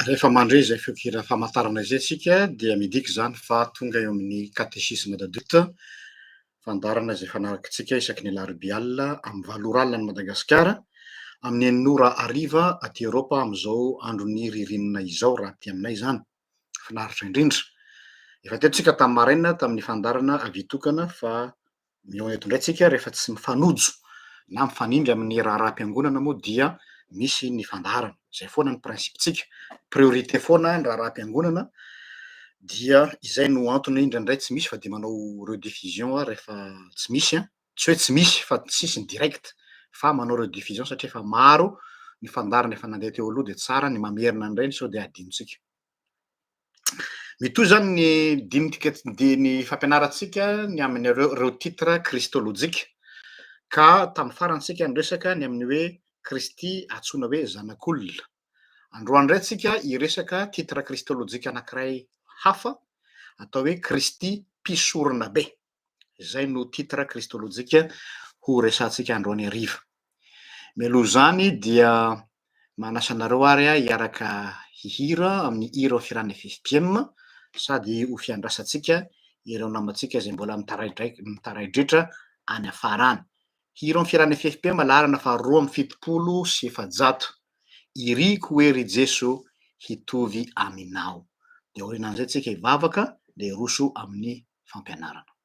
Rehefa mandre izay feon-kira famantarana izay isika dia midika izany fa tonga eo amin'ny Catéchisme d'adulte, fandaharana izay fanarakintsika isaky ny alarobia alina amin'ny valo ora alina any Madagasikara, amin'ny enina ora hariva aty Eoropa amin'izao andron'ny ririnina izao raha aty aminay izany. Finaritra indrindra. Efa teto isika tamin'ny maraina tamin'ny fandaharana Avia Tokana fa Mihaona eto indray tsika rehefa tsy mifanojo na mifanindry amin'ny raharaham-piangonana moa dia misy ny fandaharana. Izay foana ny principe-tsika. Priorité foana ny raharaham-piangonana dia izay no antony indraindray tsy misy fa dia manao rediffusion aho rehefa tsy misy an. Tsy hoe tsy misy fa tsisy ny direct fa manao rediffusion satria efa maro ny fandaharana efa nandeha teo aloha dia tsara ny mamerina an'ireny sao dia adinontsika. Mitohy izany ny dinika dia ny fampianarantsika ny amin'ireo ireo titre kristolojika ka tamin'ny farany tsika niresaka ny amin'ny hoe Kristy antsoina hoe zanak'olona. Androany indray tsika hiresaka titre kristolojika anankiray hafa atao hoe Kristy mpisorona be. Izay no titre kristolojika ho resahantsika androany hariva. Mialoha izany dia manasa anareo ary aho hiaraka hihira amin'ny hira ao Firan'ny FFPM sady ho fiandrasantsika ireo namantsika izay mbola mitaraidritra any afara any. Hira ao Firan'ny FFPM laharana faha 472. Iriko hoe ry Jeso hitovy aminao. Dia aorianan'izay tsika hivavaka dia hiroso amin'ny fampianarana.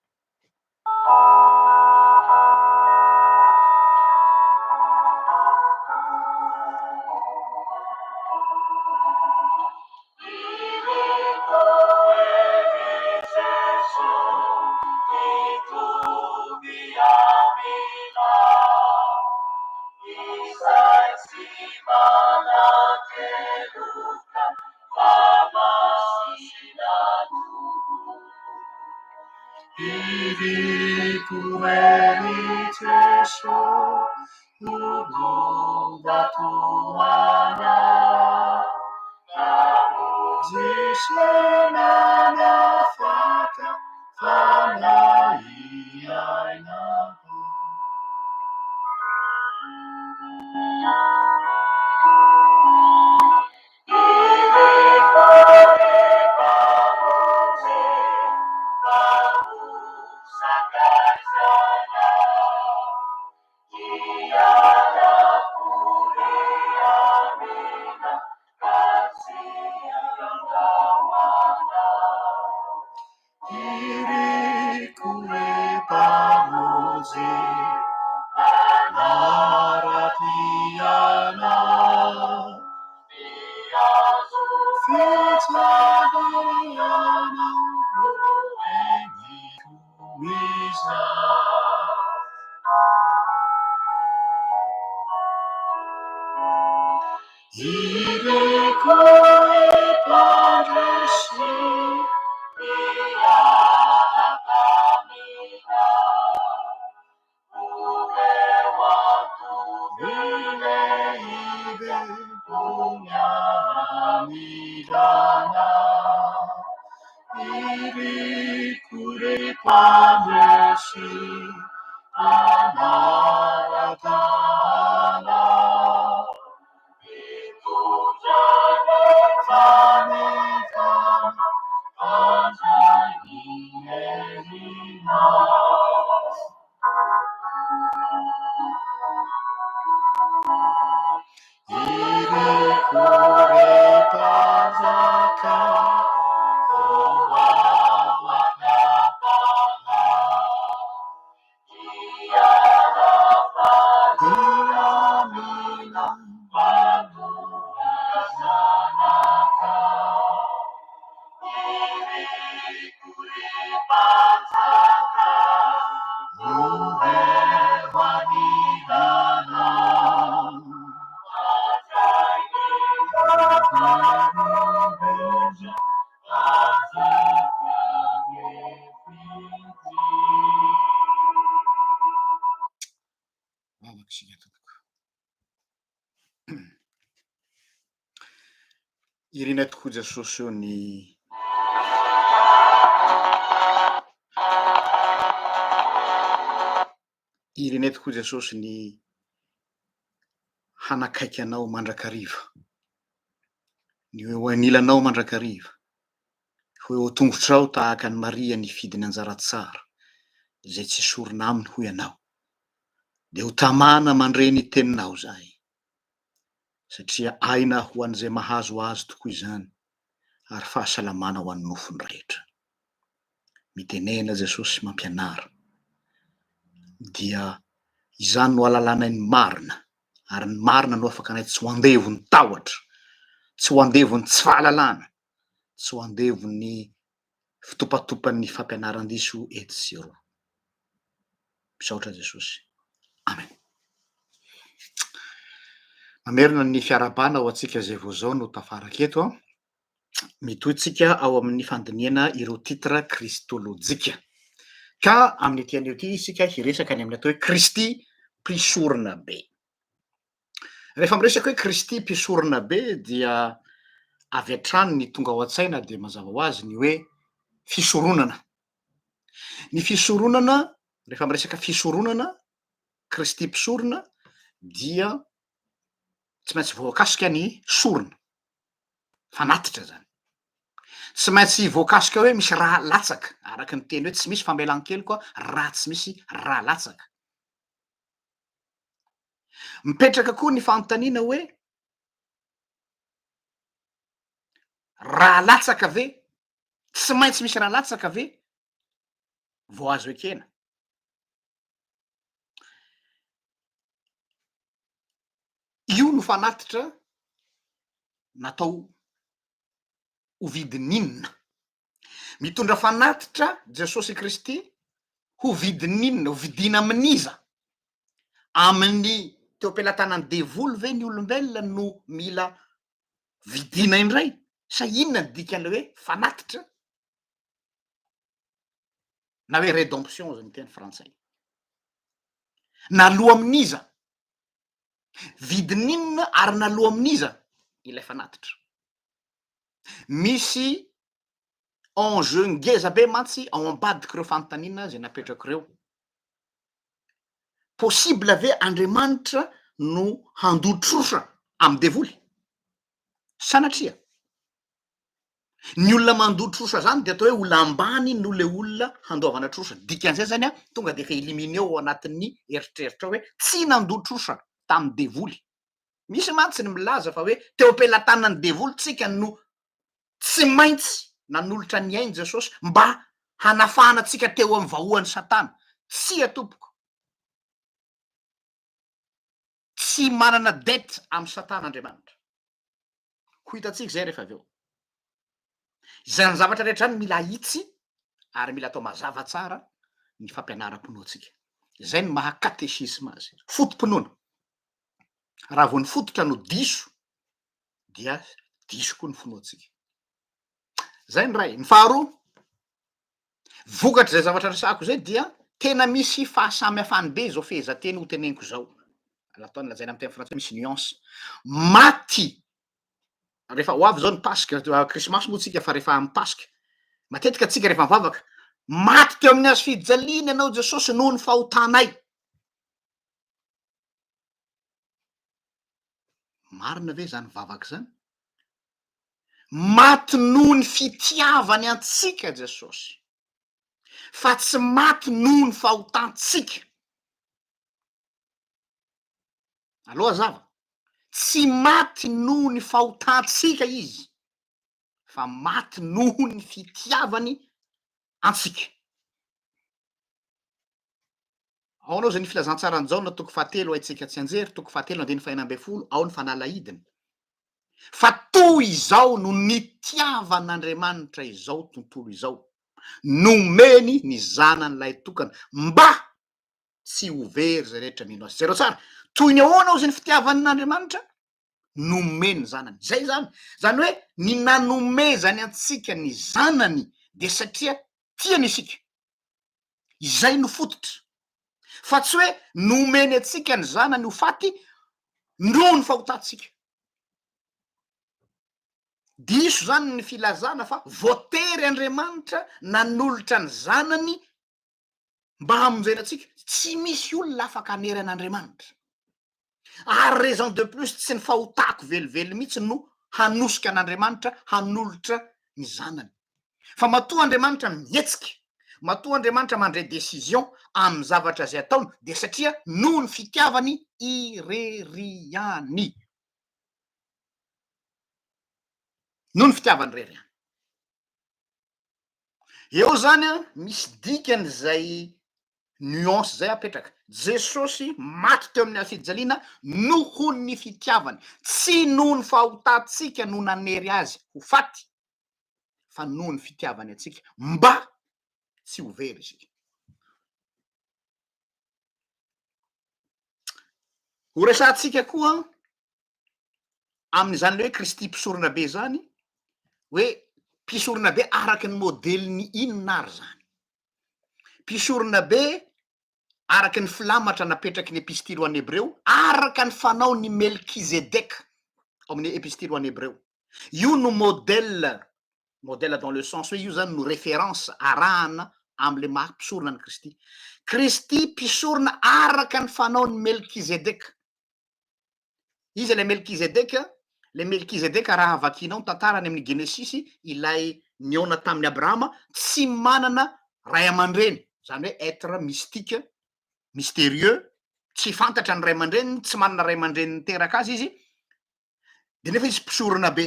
Vavaka isika tompoko. Irinay tokoa Jesosy o ny Irinay tokoa Jesosy ny hanakaiky anao mandrakariva, ny ho eo anilanao mandrakariva, ho eo an-tongotrao tahaka an'i Maria nifidy ny anjara tsara, izay tsy sorona aminy hoy ianao, dia ho tamana mandre ny teninao izahay, satria aina ho an'izay mahazo azy tokoa izany ary fahasalamana ho an'ny nofony rehetra. Mitenena Jesosy mampianara dia izany no ahalalanay ny marina ary ny marina no afaka anay tsy ho andevon'ny tahotra, tsy ho andevon'ny tsy fahalalana, tsy ho andevon'ny fitopatopan'ny fampianaran-diso etsy sy eroa. Misaotra Jesosy. Amen. Mamerina ny fiarahabana ho antsika izay vao izao no tafaraka eto. Mitohy tsika ao amin'ny fandinihana ireo titre kristolojika. Ka amin'ity anio ity isika hiresaka ny amin'ny atao hoe Kristy mpisorona be. Rehefa miresaka hoe Kristy mpisorona be dia avy hatrany ny tonga ao an-tsaina dia mazava ho azy ny hoe fisoronana. Ny fisoronana, rehefa miresaka fisoronana, Kristy mpisorona dia tsy maintsy voakasika ny sorona, fanatitra zany. Tsy maintsy voakasika hoe misy rà latsaka, araka ny teny hoe tsy misy famelan-keloka raha tsy misy rà latsaka. Mipetraka koa ny fanontaniana hoe rà latsaka ve, tsy maintsy misy rà latsaka ve vao azo ekena? Io no fanatitra natao ho vidin'inona? Mitondra fanatitra Jesosy Kristy ho vidin'inona? Ho vidina amin'iza? Amin'ny teo am-pelatanan'ny devoly ve ny olombelona no mila vidina indray? Sa inona ny dikan'ilay hoe fanatitra na hoe rédemption hozy ny teny frantsay? Naloa amin'iza? Vidin'inona ary naloa amin'iza ilay fanatitra? Misy enjeu ngeza be mantsy ao ambadik'ireo fanontaniana izay napetrako ireo. Possible ve Andriamanitra no handoa trosa amin'ny devoly? Sanatria. Ny olona mandoa trosa zany de atao hoe olona ambany noho le olona handoavana trosa. Dikan'izay zany an, tonga de efa éliminer ao anatin'ny eritreritrao hoe tsy nandoa trosa tamin'ny devoly. Misy mantsy ny milaza fa hoe teo am-pelatanan'ny devoly tsika no tsy maintsy nanolotra ny ainy Jesosy mba hanafahana antsika teo amin'ny vahoan'i Satana. Tsia tompoko. Tsy manana dette amin'i Satana Andriamanitra. Ho hitantsika izay rehefa avy eo. Izany zavatra rehetra izany mila ahitsy ary mila atao mazava tsara ny fampianaram-pinoantsika. Izay no maha katesisma azy. Foto-pinoana. Raha vao ny fototra no diso dia diso koa ny finoantsika. Zay ny ray. Ny faharoa, vokatr'izay zavatra resahako izay dia tena misy fahasamihafany be izao fehezanteny ho teneniko izao. Ataony lazaina amin'ny teny frantsay misy nuance. Maty rehefa ho avy izao ny paska, krismasy moa tsika fa rehefa amin'ny paska, matetika tsika rehefa mivavaka, maty teo amin'ny hazo fijaliana ianao Jesosy noho ny fahotanay. Marina ve izany vavaka izany? Maty noho ny fitiavany antsika Jesosy, fa tsy maty noho ny fahotantsika. Aleo hazava, tsy maty noho ny fahotantsika Izy, fa maty noho ny fitiavany antsika. Ao anao izay ny filazantsaran'i Jaona toko fahatelo haintsika tsianjery, toko fahatelo andininy fahenina ambin'ny folo, ao ny fanalahidiny. Fa toy izao no nitiavan'Andriamanitra izao tontolo izao, nomeny ny Zanany lahitokana, mba tsy ho very izay rehetra mino Azy. Jereo tsara, toy ny ahoana hozy ny fitiavan'Andriamanitra? Nomeny ny Zanany. Zay zany. Zany hoe ny nanomezany antsika ny Zanany dia satria tiany isika. Izay no fototra. Fa tsy hoe nomeny antsika ny Zanany ho faty noho ny fahotantsika. Diso zany ny filazana fa voatery Andriamanitra nanolotra ny Zanany mba hamonjena antsika. Tsy misy olona afaka hanery an'Andriamanitra. Ary raison de plus tsy ny fahotako velively mihitsy no hanosika an'Andriamanitra hanolotra ny zanany. Fa matoa Andriamanitra mihetsika, matoa Andriamanitra mandray décision amin'ny zavatra izay ataony dia satria noho ny fitiavany irery ihany. Noho ny fitiavany irery ihany. Eo zany an, misy dikany zay nuance zay apetraka. Jesosy maty teo amin'ny hazo fijaliana noho ny fitiavany, tsy noho ny fahotantsika no nanery azy ho faty fa noho ny fitiavany antsika mba tsy ho very isika. Ho resahantsika koa amin'izany le hoe Kristy mpisorona be zany, hoe mpisorona be araky ny modelin'ny inona ary zany? Mpisorona be araky ny filamatra napetraky ny epistily ho an'ny Hebreo, araka ny fanaon'i Melkizedeka ao amin'ny epistily ho an'ny Hebreo. Io no modèle, modèle dans le sens hoe io zany no référence arahana am'le maha mpisorona an'i Kristy. Kristy mpisorona araka ny fanaon'i Melkizedeka. Iza ilay Melkizedeka? Ilay Melkizedeka raha vakianao ny tantarany amin'ny Genesisy, ilay nihaona tamin'i Abrahama, tsy manana ray aman-dreny, izany hoe être mystique, mystérieux, tsy fantatra ny ray aman-dreniny, tsy manana ray aman-dreny niteraka azy izy, dia nefa izy mpisorona be.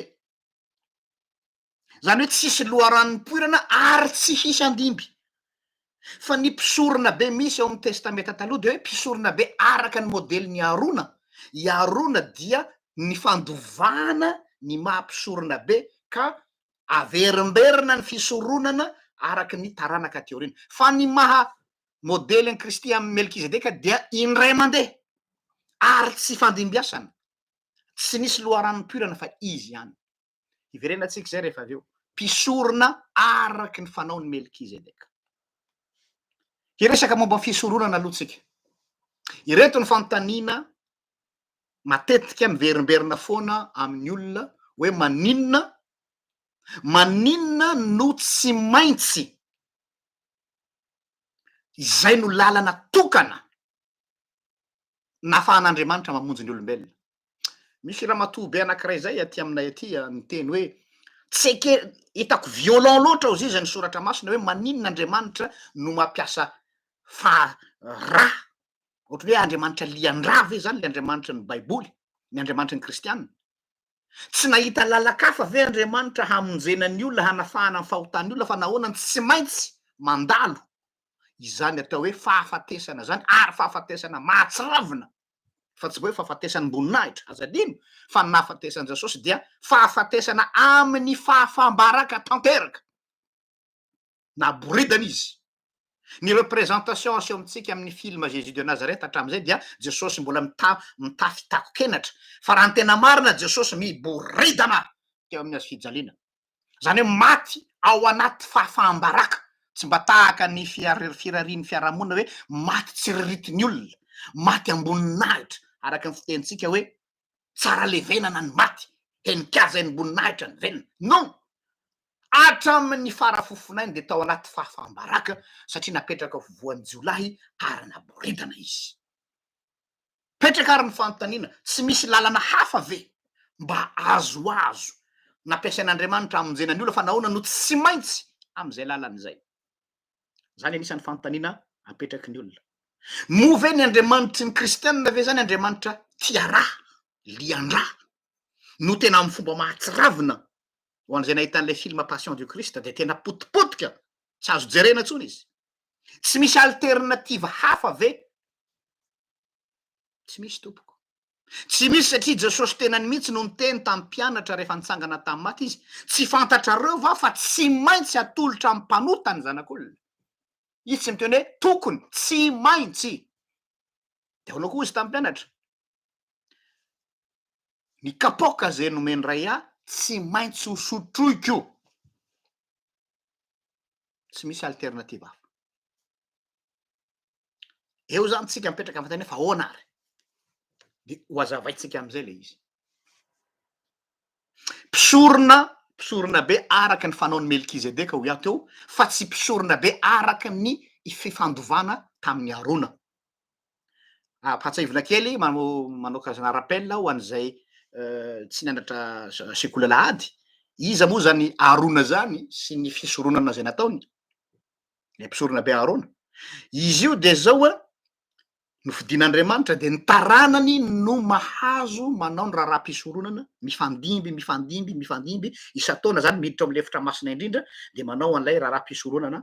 Zany hoe tsisy loharano nipoirana ary tsy hisy handimby. Fa ny mpisorona be misy ao amin'ny Testamenta Taloha dia hoe mpisorona be araka ny modelin'i Arona. I Arona dia nifandovana ny maha mpisorona be ka averimberina ny fisoronana araka ny taranaka aty aoriana. Fa ny maha modely an'i Kristy amin'i Melkizedeka dia indray mandeha ary tsy ifandimbiasana. Tsy nisy loharano nipoirana fa izy ihany. Hiverenantsika izay rehefa avy eo. Mpisorona araka ny fanaon'i Melkizedeka. Hiresaka momba ny fisoronana aloha tsika. Ireto ny fanontaniana matetika miverimberina foana amin'ny olona hoe maninona maninona no tsy maintsy izay no lalana tokana nafahan'Andriamanitra mamonjy ny olombelona. Misy ramatoa be anankiray zay aty aminay aty niteny hoe tsy eke hitako violent loatra ozy izy ny soratra masina hoe maninona Andriamanitra no mampiasa fa ra ohatry ny hoe Andriamanitra lian-dra ve zany le Andriamanitry ny baiboly ny Andriamanitry ny kristiana tsy nahita lalan-kafa ve Andriamanitra hamonjena ny olona hanafahana ny fahotan'ny olona fa nahoana no tsy maintsy mandalo izany atao hoe fahafatesana zany ary fahafatesana mahatsiravina fa tsy hoe fahafatesan'mboninahitra, aza adino fa ny nahafatesan'i Jesosy dia fahafatesana amin'ny fahafaham-baraka tanteraka, naboridana izy. Ny représentation aseho amintsika amin'ny film Jésus de Nazareth hatramin'izay dia Jesosy mbola mita- mitafy tako-kenatra, fa raha ny tena marina Jesosy miboridana teo amin'ny hazo fijaliana. Izany hoe maty ao anaty fahafaham-baraka, tsy mba tahaka ny firarian'ny fiarahamonina hoe maty tsiriritin'ny olona, maty am-boninahitra, araka ny fitenintsika hoe tsara levenana ny maty, henin-kaja henim-boninahitra ny velona. Non! Hatramin'ny fara-fofonainy dia tao anaty fahafaham-baraka satria napetraka ho voan'ny jiolahy ary naboridana izy. Petraka ary ny fanontaniana, tsy misy lalana hafa ve mba azoazo nampiasain'Andriamanitra hamonjena ny olona fa nahoana no tsy maintsy amin'izay lalana izay? Izany anisan'ny fanontaniana apetraky ny olona. Moa ve ny Andriamanitry ny kristianina ve izany Andriamanitra tia ra, lian-dra, no tena amin'ny fomba mahatsiravina? Ho an'izay nahita an'ilay film Passion du Christ dia tena potipotika, tsy azo jerena intsony izy. Tsy misy alternative hafa ve? Tsy misy tompoko. Tsy misy satria Jesosy tenany mihitsy no niteny tamin'ny mpianatra rehefa nitsangana tamin'ny maty izy, tsy fantatrareo va fa tsy maintsy atolotra amin'ny mpanota ny zanak'olona? Izy tsy miteny hoe tokony, tsy maintsy. Dia ahoana koa izy tamin'ny mpianatra? Ny kapoaka izay nomen'ny Ray ahy tsy maintsy ho sotroiko. Tsy misy alternative hafa. Eo zany tsika mipetraka fantany fa ahoana ary? De ho azavaintsika amizay le izy. Mpisorona, mpisorona be araka ny fanaon'i Melkizedeka hoy aho teo, fa tsy mpisorona be araka ny fifandovana tamin'i Arona. Ampahatsiahivina kely, manao manao karazana rappel ho an'izay tsy nianatra sekoly alahady, iza moa zany Arona zany sy ny fisoronana izay nataony? Ilay mpisorona be Arona. Izy io dia zao a, nofidin'Andriamanitra dia ny taranany no mahazo manao ny raharaham-pisoronana, mifandimby, mifandimby, mifandimby, isan-taona zany miditra ao amin'ny lefitra masina indrindra dia manao an'ilay raharaham-pisoronana.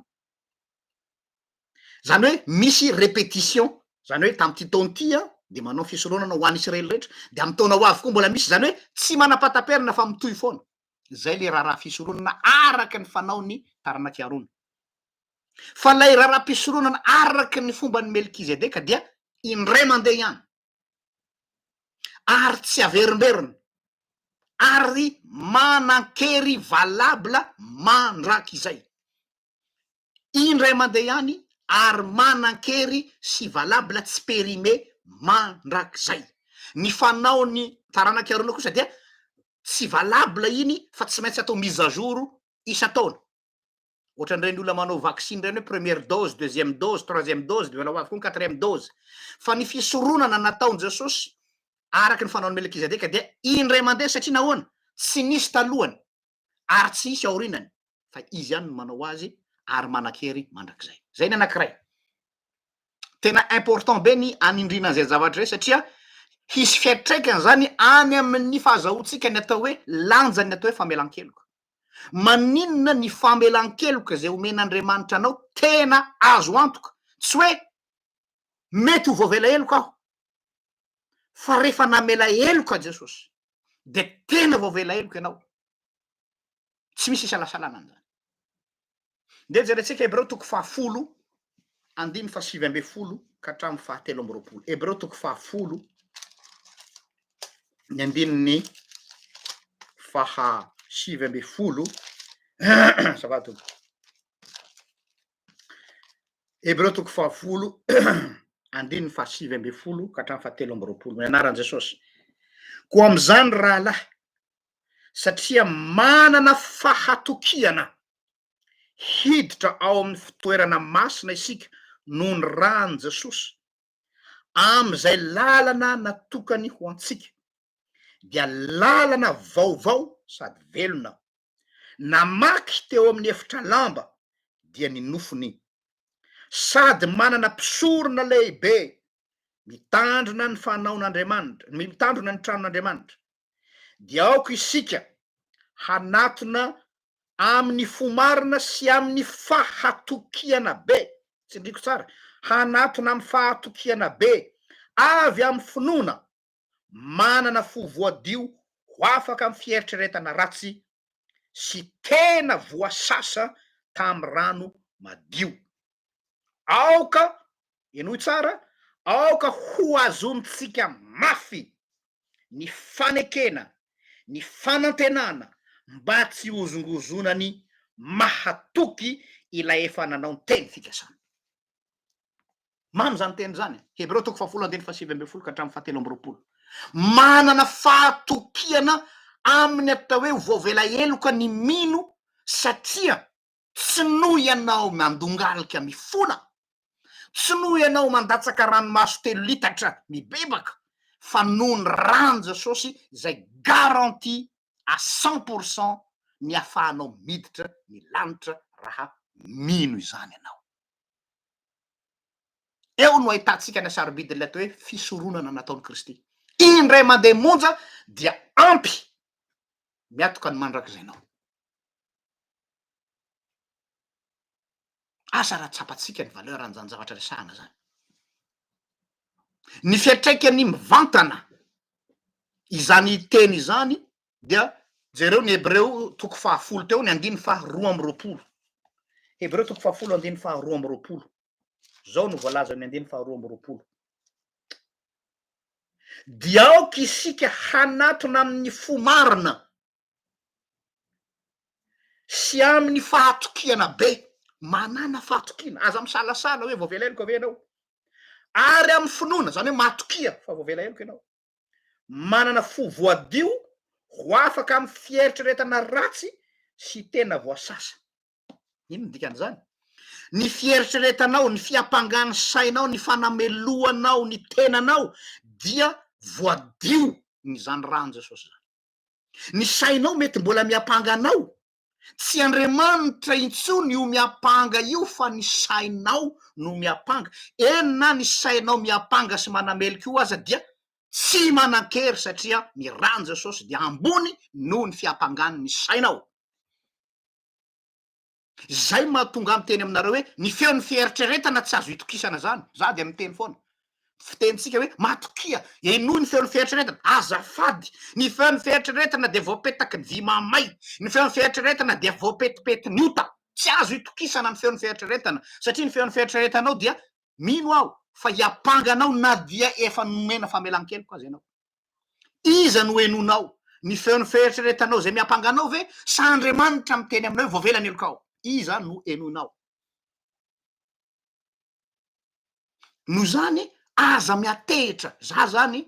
Zany hoe misy répétition, zany hoe tamin'ity taona ity an, dia manao fisoronana ho an'ny Israely rehetra, dia amin'ny taona ho avy koa mbola misy, zany hoe tsy manam-pahataperana fa mitohy foana. Zay le raharaha fisoronana araka ny fanaon'ny taranak'i Arona. Fa ilay raharaham-pisoronana araka ny fomban'i Melkizedeka dia indray mandeha ihany, ary tsy averimberina, ary manan-kery valable mandrakizay. Indray mandeha ihany ary manan-kery sy valable tsy périmé mandrakizay. Ny fanaon'ny taranak'i Arona kosa dia tsy valable iny fa tsy maintsy atao mise à jour isan-taona. Ohatran'ireny olona manao vaksiny ireny hoe première dose, deuxième dose, troisième dose, dia mbola ho avy koa ny quatrième dose. Fa ny fisoronana nataon'i Jesosy araka ny fanaon'i Melkizedeka dia indray mandeha satria nahoana? Tsy nisy talohany ary tsy hisy aorianany fa izy ihany no manao azy ary manan-kery mandrakizay. Zay ny anankiray. Tena important be ny anindriana an'izay zavatra izay satria hisy fiantraikany zany any amin'ny fahazahoantsika ny atao hoe lanjan'ny atao hoe famelan-keloka. Maninona ny famelan-keloka izay omen'Andriamanitra anao tena azo antoka? Tsy hoe mety ho voavela heloka aho fa rehefa namela heloka Jesosy dia tena voavela heloka ianao. Tsy misy isalasalana an'izany. Ndeha jerentsika Hebreo toko fahafolo andininy fahasivy ambin'ny folo ka hatramin'ny fahatelo amby roapolo. Hebreo toko fahafolo ny andininy faha 19. Azafady tompoko. Hebreo toko fahafolo andininy faha 19 ka hatramin'ny fahatelo amby roapolo. Ny anaran'i Jesosy. Koa amin'izany rahalahy, satria manana fahatokiana hiditra ao amin'ny fitoerana masina isika noho ny ran'i Jesosy, amin'izay lalana natokany ho antsika, dia lalana vaovao sady velona, namaky teo amin'ny efitra lamba, dia ny nofony, sady manana mpisorona lehibe mitandrina ny fanaon'Andriamanitra, mitandrina ny tranon'Andriamanitra, dia aoka isika hanatona amin'ny fo marina sy amin'ny fahatokiana be, tsindriko tsara, hanatona amin'ny fahatokiana be, avy amin'ny finoana, manana fo voadio ho afaka amin'ny fieritreretana ratsy sy tena voasasa tamin'ny rano madio. Aoka, henoy tsara, aoka ho azontsika mafy ny fanekena, ny fanantenana mba tsy hozongozonany mahatoky ilay efa nanao ny teny fikasana. Mamy izany teny izany. Hebreo toko fahafolo andininy faha-19 ka hatramin'ny fahatelo amby roapolo. Manana fahatokiana amin'ny atao hoe voavela heloka ny mino satria tsy noho ianao mandongalika mifona, tsy noho ianao mandatsaka ranomaso telo litatra mibebaka fa noho ny ran'i Jesosy izay garantie à 100% ny afahanao miditra ny lanitra raha mino izany ianao. Eo no ahitantsika ny hasarobidin'ilay atao hoe fisoronana nataon'i Kristy. Indray mandeha monja dia ampy miatoka ny mandrakizainao. Asa raha tsapantsika ny valeur an'izany zavatra resahana zany. Ny fiantraikany mivantana izany teny izany dia jereo ny Hebreo toko fahafolo teo ny andininy faha 22. Hebreo toko fahafolo andininy faha 22. Zao no voalazan'ny andininy faha 22. Dia aoka isika hanatona amin'ny fo marina sy amin'ny fahatokiana be. Manàna fahatokiana, aza misalasala hoe voavela heloka ve ianao. Ary amin'ny finoana, izany hoe matokia fa voavela heloka ianao. Manana fo voadio ho afaka amin'ny fieritreretana ratsy sy tena voasasa. Inona ny dikan'izany? Ny fieritreretanao, ny fiampangan'ny sainao, ny fanamelohanao ny tenanao dia voadio n'izany ràn'i Jesosy izany. Ny sainao mety mbola miampanga anao, tsy Andriamanitra intsony io miampanga io fa ny sainao no miampanga. Eny na ny sainao miampanga sy manameloka io aza dia tsy manan-kery satria ny ràn'i Jesosy dia ambony noho ny fiampangan'ny sainao. Izay mahatonga ahy miteny aminareo hoe ny feon'ny fieritreretana tsy azo itokisana zany. Za dia miteny foana. Fitenintsika hoe matokia, henoy ny feon'ny fieritreretana. Azafady, ny feon'ny fieritreretana dia voapetaky ny vy mahamay. Ny feon'ny fieritreretana dia voapetipetin'ny ota. Tsy azo itokisana ny feon'ny fieritreretana satria ny feon'ny fieritreretanao dia mino aho fa hiampanga anao na dia efa nomena famelan-keloka aza ianao. Iza no henoinao? Ny feon'ny fieritreretanao izay miampanga anao ve sa Andriamanitra miteny aminao hoe voavela ny helokao? Iza no henoinao? Noho izany, aza miatehitra. Za zany,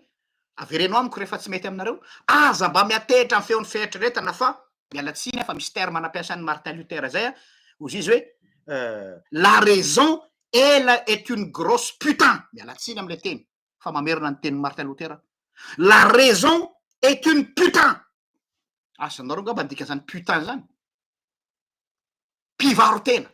avereno amiko rehefa tsy mety aminareo, aza mba miatehitra amin'ny feon'ny fieritreretana fa, miala tsiny aho fa misy terme nampiasan'i Martin Luther zay an, hozy izy hoe, la raison, elle est une grosse putain, miala tsiny amin'ilay teny. fa mamerina ny tenin'i Martin Luther aho. La raison est une putain! Azonareo angamba ny dikan'izany putain zany. Mpivaro-tena.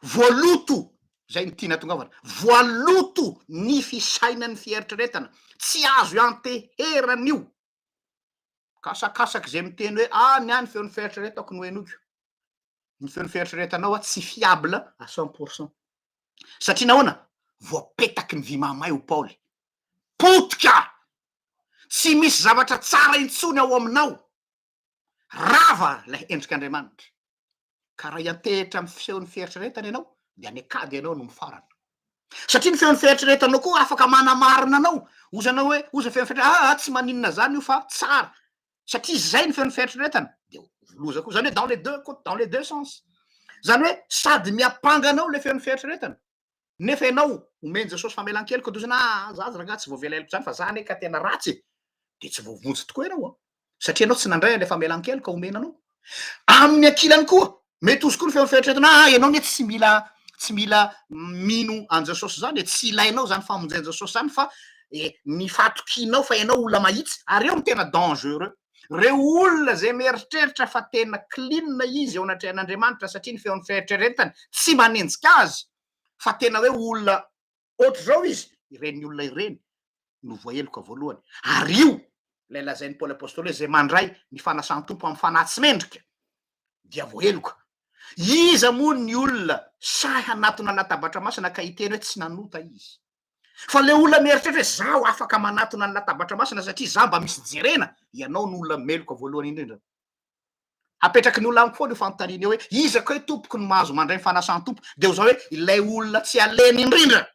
Voaloto, zay no tiana atongavana, voaloto ny fisainan'ny fieritreretana. Tsy azo ianteherana io. Kasakasaky izay miteny hoe ah ny ahy ny feon'ny fieritreretako no henoiko. Ny feon'ny fieritreretanao tsy fiable à 100%. Satria nahoana? Voapetaky ny vy mahamay ho Paoly. Potika! Tsy misy zavatra tsara intsony ao aminao. Rava ilay endrik'Andriamanitra. Ka raha hiantehitra amin'ny fisehon'ny fieritreretana ianao, dia any an-kady ianao no mifarana. Satria ny feon'ny fieritreretanao koa afaka manamarina anao. Hozy ianao hoe, hozy ny feon'ny fieritreretana, ah, tsy maninona izany io fa tsara. Satria izay ny feon'ny fieritreretana, dia ho loza koa. Izany hoe dans les deux côtes, dans les deux sens. Izany hoe sady miampanga anao ilay feon'ny fieritreretana, nefa ianao omen'i Jesosy famelan-keloka, dia hozy ianao, ah, za aza rangahy tsy voavela heloka izany fa za anie ka tena ratsy e. Dia tsy voavonjy tokoa ianao an. Satria ianao tsy nandray an'ilay famelan-keloka omena anao. Amin'ny ankilany koa, mety hozy koa ny feon'ny fieritreretana, ah, ianao anie tsy mila tsy mila mino an'i Jesosy izany e, tsy ilainao izany famonjen'i Jesosy izany fa e, ny fahatokianao fa ianao olona mahitsy, ary eo no tena dangereux. Reo olona izay mieritreritra fa tena clean izy eo anatrehan'Andriamanitra satria ny feon'ny fieritreretany tsy manenjika azy fa tena hoe olona ohatr'izao izy, ireny olona ireny no voaheloka voalohany. Ary io ilay lazain'i Paoly Apostoly hoe izay mandray ny fanasan'ny Tompo amin'ny fanahy tsy mendrika dia voaheloka. Iza moa ny olona sahy hanatona latabatra masina ka hiteny hoe tsy nanota izy? Fa le olona mieritreritra hoe zaho afaka manatona ny latabatra masina satria za mba misy jerena, ianao no olona meloka voalohany indrindra. Apetraky ny olona amiko foana io fanontaniana io hoe iza kay tompoko no mahazo mandray ny fanasan'ny Tompo? Dia ho zao hoe ilay olona tsy aleny indrindra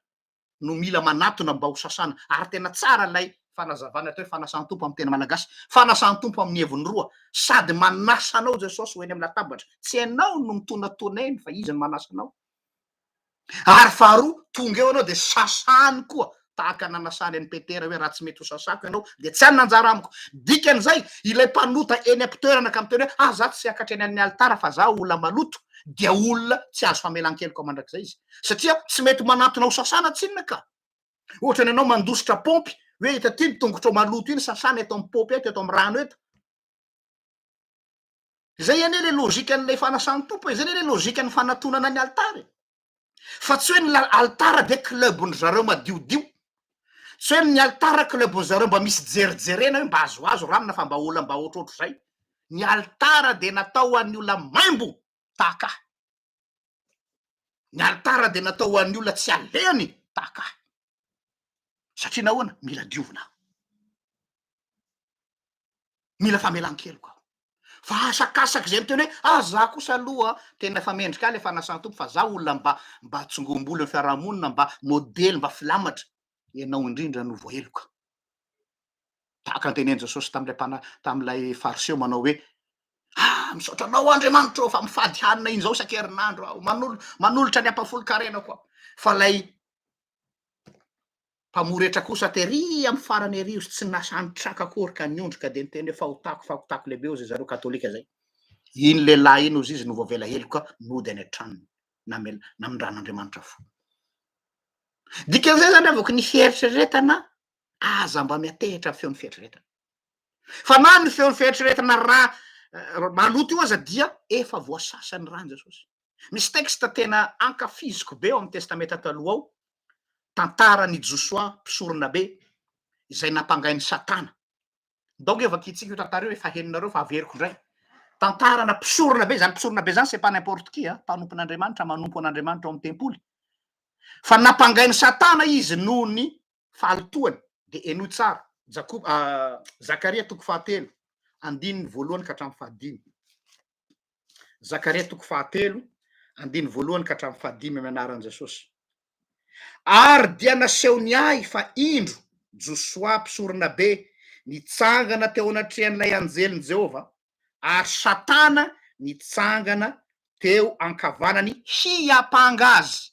no mila manatona mba ho sasana. Ary tena tsara ilay fanazavana atao hoe fanasan'ny Tompo amin'ny teny malagasy. Fanasan'ny Tompo amin'ny heviny roa. Sady manasa anao Jesosy ho eny amin'ny latabatra. Tsy ianao no mitonatona eny fa Izy no manasa anao. Ary faharoa, tonga eo ianao dia sasany koa, tahaka ny nanasany an'i Petera hoe raha tsy mety ho sasako ianao dia tsy hanana anjara amiko. Dikan'izay, ilay mpanota eny am-pitoerana ka miteny hoe ah za tsy hiakatra eny amin'ny alitara fa za olona maloto, dia olona tsy azo famelan-keloka mandrakizay izy. Satria tsy mety manantona ho sasana tsinona ka. Ohatra ny anao mandositra paompy, hoe hita aty ny tongotrao maloto iny, sasana eto amin'ny paompy eto, eto amin'ny rano eto. Zay anie le logique-n'ilay fanasan'ny Tompo e, zay anie le logique-n'ny fanatonana ny alitara e. Fa tsy hoe ny alitara dia club-ndry zareo madiodio, tsy hoe ny alitara club-n'ny zareo mba misy jerijerena hoe mba azoazo ranona fa mba olona mba ohatrohatr'izay. Ny alitara dia natao ho an'ny olona maimbo tahaka ahy. Ny alitara dia natao ho an'ny olona tsy alehany tahaka ahy. Satria nahoana? Mila diovina aho. Mila famelan-keloka aho. Fa asakasaky izay miteny hoe ah za kosa aloha tena efa mendrika ahy le fanasan-tompo fa za olona mba mba tsongombolo ny fiarahamonina mba modely mba filamatra. Ianao indrindra no voaheloka. Tahaka ny tenenin'i Jesosy tamin'ilay mpana- tamin'ilay Fariseo manao hoe, Ah, misaotra anao Andriamanitra ô fa mifady hanina injao isan-kerinandro aho, manolo- manolotra ny ampahafolon-karenako aho. Fa ilay mpamory hetra kosa tery amin'ny farany ery izy tsy nasa nitraka akory ka niondrika dia niteny hoe fahotako, fahotako lehibe hozy zareo katolika zay. Iny lehilahy iny hozy izy no voavela heloka nody any an-tranony, namela, namindran'Andriamanitra fo. Dikan'izay zany avoky ny fieritreretana aza mba miatehitra amin'ny feon'ny fieritreretana. Fa na ny feon'ny fieritreretana raha maloto io aza dia efa voasasa ny ran'i Jesosy. Misy texte tena ankafiziko be ao amin'ny Testamenta Taloha ao, tantaran'i Josoa mpisoronabe izay nampangain'i Satana. Ndao nge vakintsika io tantara io, efa henonareo fa averiko indray. Tantarana mpisoronabe, izany mpisoronabe izany c'est pas n'importe qui, mpanompon'Andriamanitra, manompo an'Andriamanitra ao amin'ny tempoly. Fa nampangain'i Satana izy noho ny fahalotoany. Dia henoy tsara, Jakoba, Zakaria toko fahatelo, andininy voalohany ka hatramin'ny fahadimy. Zakaria toko fahatelo, andininy voalohany ka hatramin'ny fahadimy amin'ny anaran'i Jesosy. Ary dia nasehony ahy fa indro, Josoa mpisoronabe nitsangana teo anatrehan'ilay anjelin'i Jehovah, ary Satana nitsangana teo ankavanany hiampanga azy.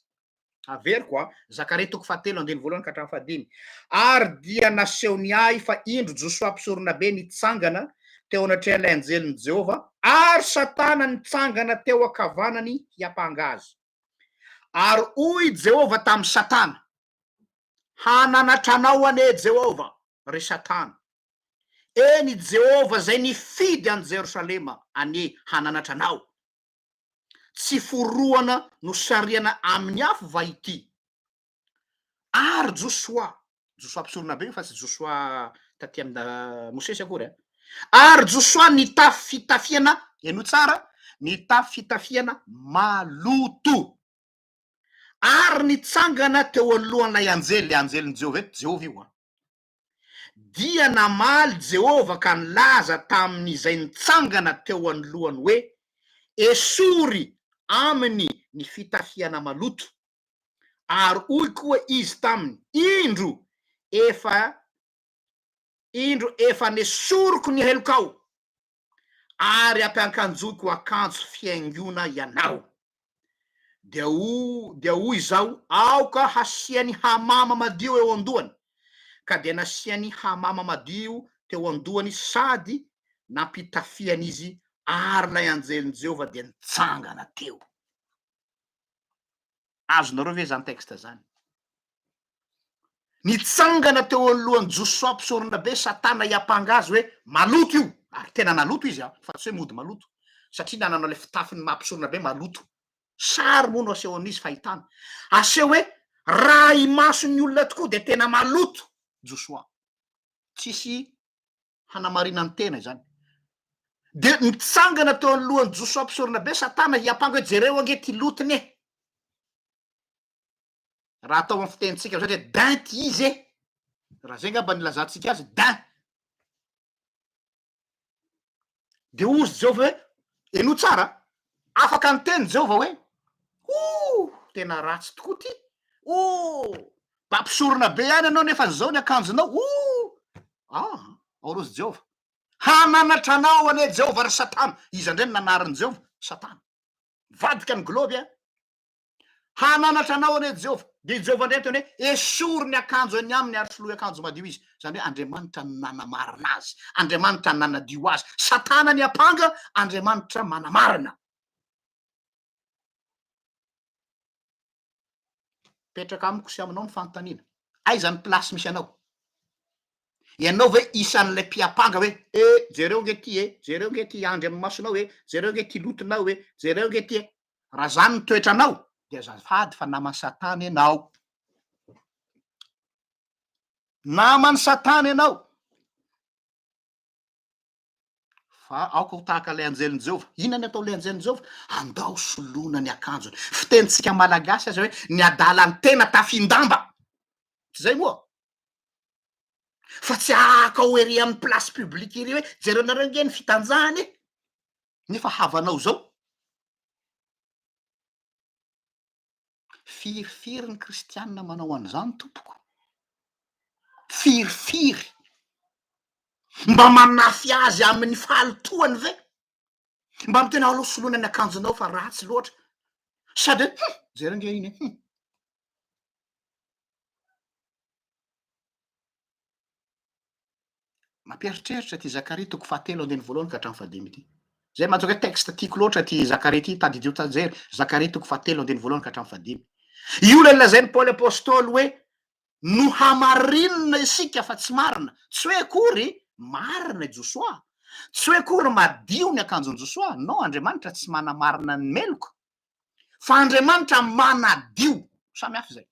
Averiko a, Zakaria toko fahatelo andininy voalohany ka hatramin'ny fahadimy. Ary dia nasehony ahy fa indro Josoa mpisoronabe nitsangana teo anatrehan'ilay anjelin'i Jehovah, ary Satana nitsangana teo ankavanany hiampanga azy. Ary hoy Jehovah tamin'i Satana, Hananatra anao anie Jehovah, ry Satana! Eny, Jehovah izay nifidy an'i Jerosalema anie hananatra anao! Tsy forohana nosarihana amin'ny afo va ity? Ary Josoa, Josoa mpisoronabe io fa tsy Josoa taty amina Mosesy akory an! Ary Josoa nitafy fitafiana, henoy tsara, nitafy fitafiana maloto, ary nitsangana teo anoloan'ilay anjely, ilay anjelin'i Jehovah eto, Jehovah io an! Dia namaly Jehovah ka nilaza tamin'izay nitsangana teo anoloany hoe, Esory aminy ny fitafiana maloto. Ary hoy koa izy taminy, Indro, efa, indro, efa nesoriko ny helokao, ary ampiankanjoiko akanjo fihaingoana ianao. Dia ho, dia hoy izaho, Aoka hasiany hamama madio eo an-dohany. Ka dia nasiany hamama madio teo an-dohany sady nampitafiany izy, ary ilay anjelin'i Jehovah dia nitsangana teo. Azonareo ve izany texte izany? Nitsangana teo anoloan'i Josoa mpisoronabe Satana hiampanga azy hoe maloto io, ary tena naloto izy an, fa tsy hoe mody maloto, satria nanana ilay fitafin'ny maha mpisoronabe maloto. Sary moa no asehon'izy fahitana. Aseho hoe raha imason'ny olona tokoa dia tena maloto Josoa. Tsisy hanamarinany tena izany. Dia nitsangana teo anoloan'i Josoa mpisoronabe Satana hiampanga hoe jereo ange ty lotony e. Raha atao amin'ny fitenintsika amin'izay dia dain ty izy e! Raha zay angamba ny ilazantsika azy, dain. Dia hozy Jehovah hoe, henoy tsara, afaka niteny Jehovah hoe, oh, tena ratsy tokoa ty, oh, mba mpisorona be ihany ianao nefa izao ny akanjonao, oh, ah, ao rozy Jehovah. Hananatra anao anie Jehovah ry Satana. Iza indray no nanarin'i Jehovah? Satana. Mivadika ny globe a. Hananatra anao anie Jehovah. Dia i Jehovah indray niteny hoe, Esory ny akanjo eny aminy ary soloy akanjo madio izy. Izany hoe Andriamanitra no nanamarina azy. Andriamanitra nanadio azy. Satana niampanga, Andriamanitra manamarina. Mipetraka amiko sy aminao ny fanontaniana. Aiza ny place misy anao? Ianao ve isan'ilay mpiampanga hoe eh jereo nge ty e, jereo nge ty andry amin'ny masonao e, jereo nge ty lotonao e, jereo nge ty e. Raha zany ny toetranao dia azafady fa naman'i satana ianao. Naman'i satana ianao. Fa aoka ho tahaka ilay anjelin'i Jehovah. Inona ny ataon'ilay anjelin'i Jehovah? Andao soloina ny akanjony. Fitenintsika malagasy aza hoe ny adalan'ny tena tafin-damba. Tsy izay moa? Fa tsy ahakao ery amin'ny place publique ery hoe jerenareo ange ny fitanjahany e. Nefa havanao izao. Firifiry ny kristianina manao an'izany tompoko? Firifiry? Mba manafy azy amin'ny fahalotoany ve? Mba miteny aleo soloina ny akanjonao fa ratsy loatra. Sady hoe hum, jereo ange iny e, hum. Mampieritreritra ity Zakaria toko fahatelo andininy voalohany ka hatramin'ny fahadimy ity. Zay mahatonga hoe texte tiako loatra ity Zakaria ity, tadidio tsajery, Zakaria toko fahatelo andininy voalohany ka hatramin'ny fahadimy. Io ilay lazain'i Paoly Apostoly hoe nohamarinina isika fa tsy marina. Tsy hoe akory marina i Josoa, tsy hoe akory madio ny akanjon'i Josoa, non, Andriamanitra tsy manamarina ny meloka, fa Andriamanitra manadio, samy hafa izay.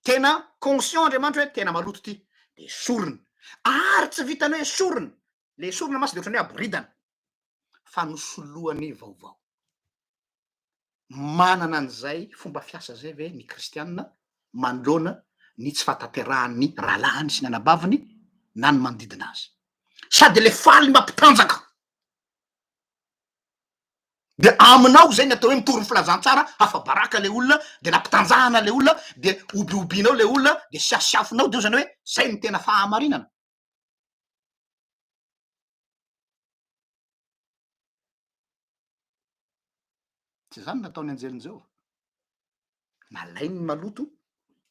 Tena conscient Andriamanitra hoe tena maloto ity, de esorina. Ary tsy vitan'ny hoe esorina, le esorina mantsy de ohatran'ny hoe aboridana, fa nosoloany vaovao. Manana an'izay fomba fiasa zay ve ny kristiana manoloana ny tsy fahatanterahan'ny rahalahiny sy ny anabaviny na ny manodidina azy? Sady le faly mampitanjaka. De aminao zay ny atao hoe mitory ny filazantsara, afa-baraka le olona, de nampitanjahana le olona, de hobihobianao le olona, de siasiafinao, de eo zany hoe zay no tena fahamarinana. Tsy zany nataon'ny anjelin'i Jehovah. Nalainy ny maloto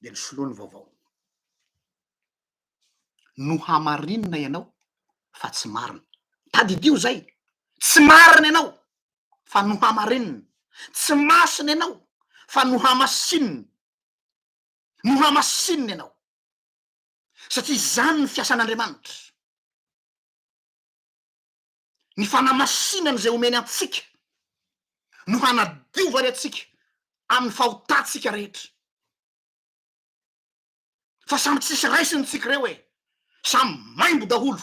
de nosoloany vaovao. Nohamarinina ianao fa tsy marina. Tadidio zay, tsy marina ianao fa nohamarinina. Tsy masina ianao fa nohamasinina. Nohamasinina ianao. Satria izany ny fiasan'Andriamanitra. Ny fanamasinana izay omeny antsika no hanadiovany antsika amin'ny fahotantsika rehetra. Fa samy tsisy raisiny tsika ireo e! Samy maimbo daholo.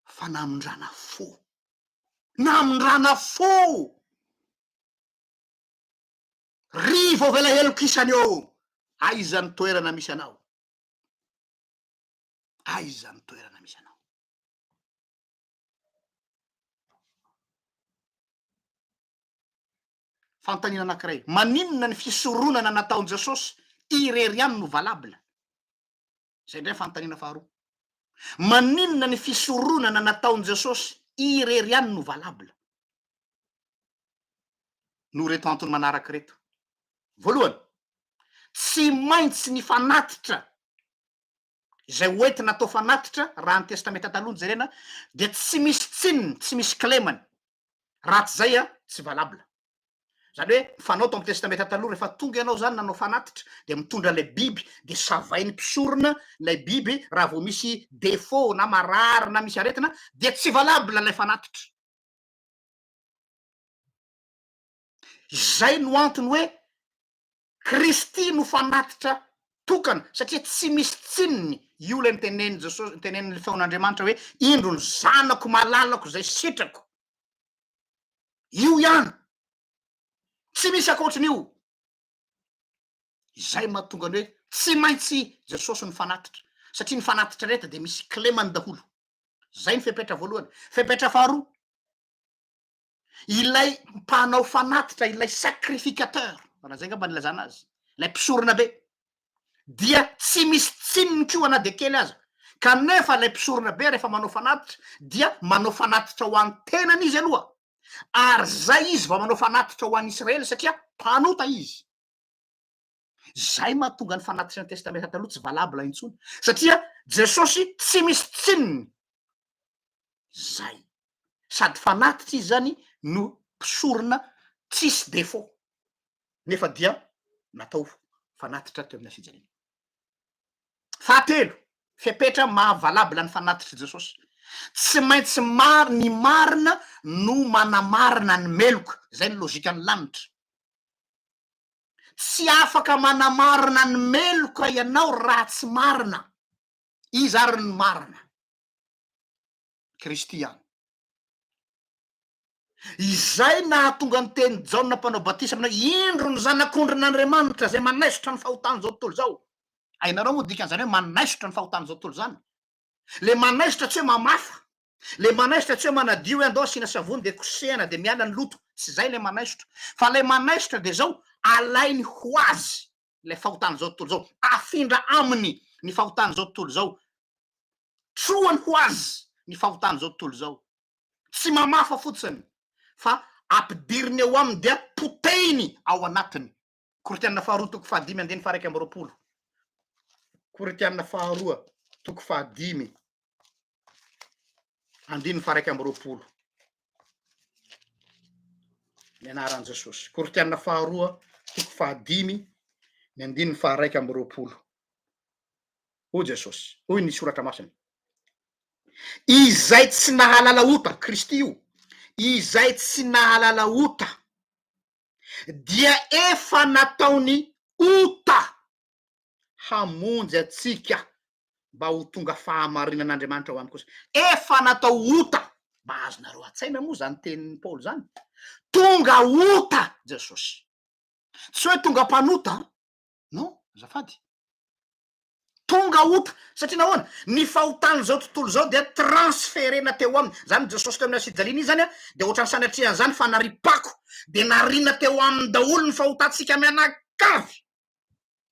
Fa namindrana fo. Namindrana fo! Ry voavela heloka isany ô! Aiza ny toerana misy anao? Aiza ny toerana misy anao? Fanontaniana anankiray, maninona ny fisoronana nataon'i Jesosy irery ihany no valable? Izay indray fanontaniana faharoa. Maninona ny fisoronana nataon'i Jesosy irery ihany no valable? Noho ireto antony manaraka ireto. Voalohany, tsy maintsy ny fanatitra izay hoentina atao fanatitra raha ny Testamenta Taloha no jerena dia tsy misy tsininy, tsy misy kilemany. Raha tsy izay tsy valable. Izany hoe ny fanao tao amin'ny Testamenta Taloha rehefa tonga ianao izany nanao fanatitra dia mitondra ilay biby dia savain'ny mpisorona ilay biby raha vao misy défaut na marary na misy aretina dia tsy valable ilay fanatitra. Izay no antony hoe Kristy no fanatitra tokana satria tsy misy tsininy, io ilay notenenin'i Jesosy, notenenin'ny feon'Andriamanitra hoe indro ny zanako malalako izay sitrako. Io ihany. Tsy misy ankoatrin'io. Izay mahatonga ny hoe tsy maintsy Jesosy no fanatitra satria ny fanatitra rehetra dia misy kilemany daholo. Izay ny fepetra voalohany. Fepetra faharoa, Ilay mpanao fanatitra, ilay sacrificateur, raha zay angamba ny ilazana azy, ilay mpisorona be, dia tsy misy tsininy koa na dia kely aza. Kanefa ilay mpisorona be rehefa manao fanatitra dia manao fanatitra ho an'ny tenany izy aloha, ary zay izy vao manao fanatitra ho an'ny Israely satria mpanota izy. Zay mahatonga ny fanatitra ny Testamenta Taloha tsy valable intsony satria Jesosy tsy misy tsininy. Zay. Sady fanatitra izy zany no mpisorona tsisy défaut nefa dia natao fanatitra teo amin'ny hazofijaliana. Fahatelo, fepetra maha valable ny fanatitr'i Jesosy. Tsy maintsy mar- ny marina no manamarina ny meloka. Zay ny logikan'ny lanitra. Tsy afaka manamarina ny meloka ianao raha tsy marina. Iza ary ny marina? Kristy ihany. Izay nahatonga ny tenin'i Jaona Mpanao Batisa aminao, Indro ny Zanak'ondrin'Andriamanitra izay manaisotra ny fahotan'izao tontolo izao. Hainareo moa dikan'izany hoe manaisotra ny fahotan'izao tontolo izany? Le manaisotra tsy hoe mamafa. Le manaisotra tsy hoe manadio hoe andao asiana savony de kosehana de miala ny loto, tsy zay le manaisotra. Fa lay manaisotra de zao, alainy ho azy ilay fahotan'izao tontolo izao, afindra aminy ny fahotan'izao tontolo izao. Trohany ho azy ny fahotan'izao tontolo izao. Tsy mamafa fotsiny fa ampidiriny eo aminy dia potehiny ao anatiny. Korintiana faharoa toko fahadimy andininy faha 21. Korintiana faharoa toko fahadimy andininy faha 21. Ny anaran'i Jesosy. Korintiana faharoa toko fahadimy ny andininy faha 21. Hoy Jesosy, hoy ny soratra masina. Izay tsy nahalala ota, Kristy io, izay tsy nahalala ota dia efa nataony ota hamonjy antsika mba ho tonga fahamarinan'Andriamanitra ao aminy kosa. Efa natao ota, mba azonareo an-tsaina moa zany tenin'i Paoly zany? Tonga ota Jesosy. Tsy hoe tonga mpanota an, non, azafady. Tonga ota, satria nahoana? Ny fahotan'izao tontolo izao dia transferena teo aminy. Zany Jesosy teo amin'ny hazofijaliana iny zany an, dia ohatran'ny sanatria an'izany fanariam-pako, dia nariana teo aminy daholo ny fahotantsika mianakavy.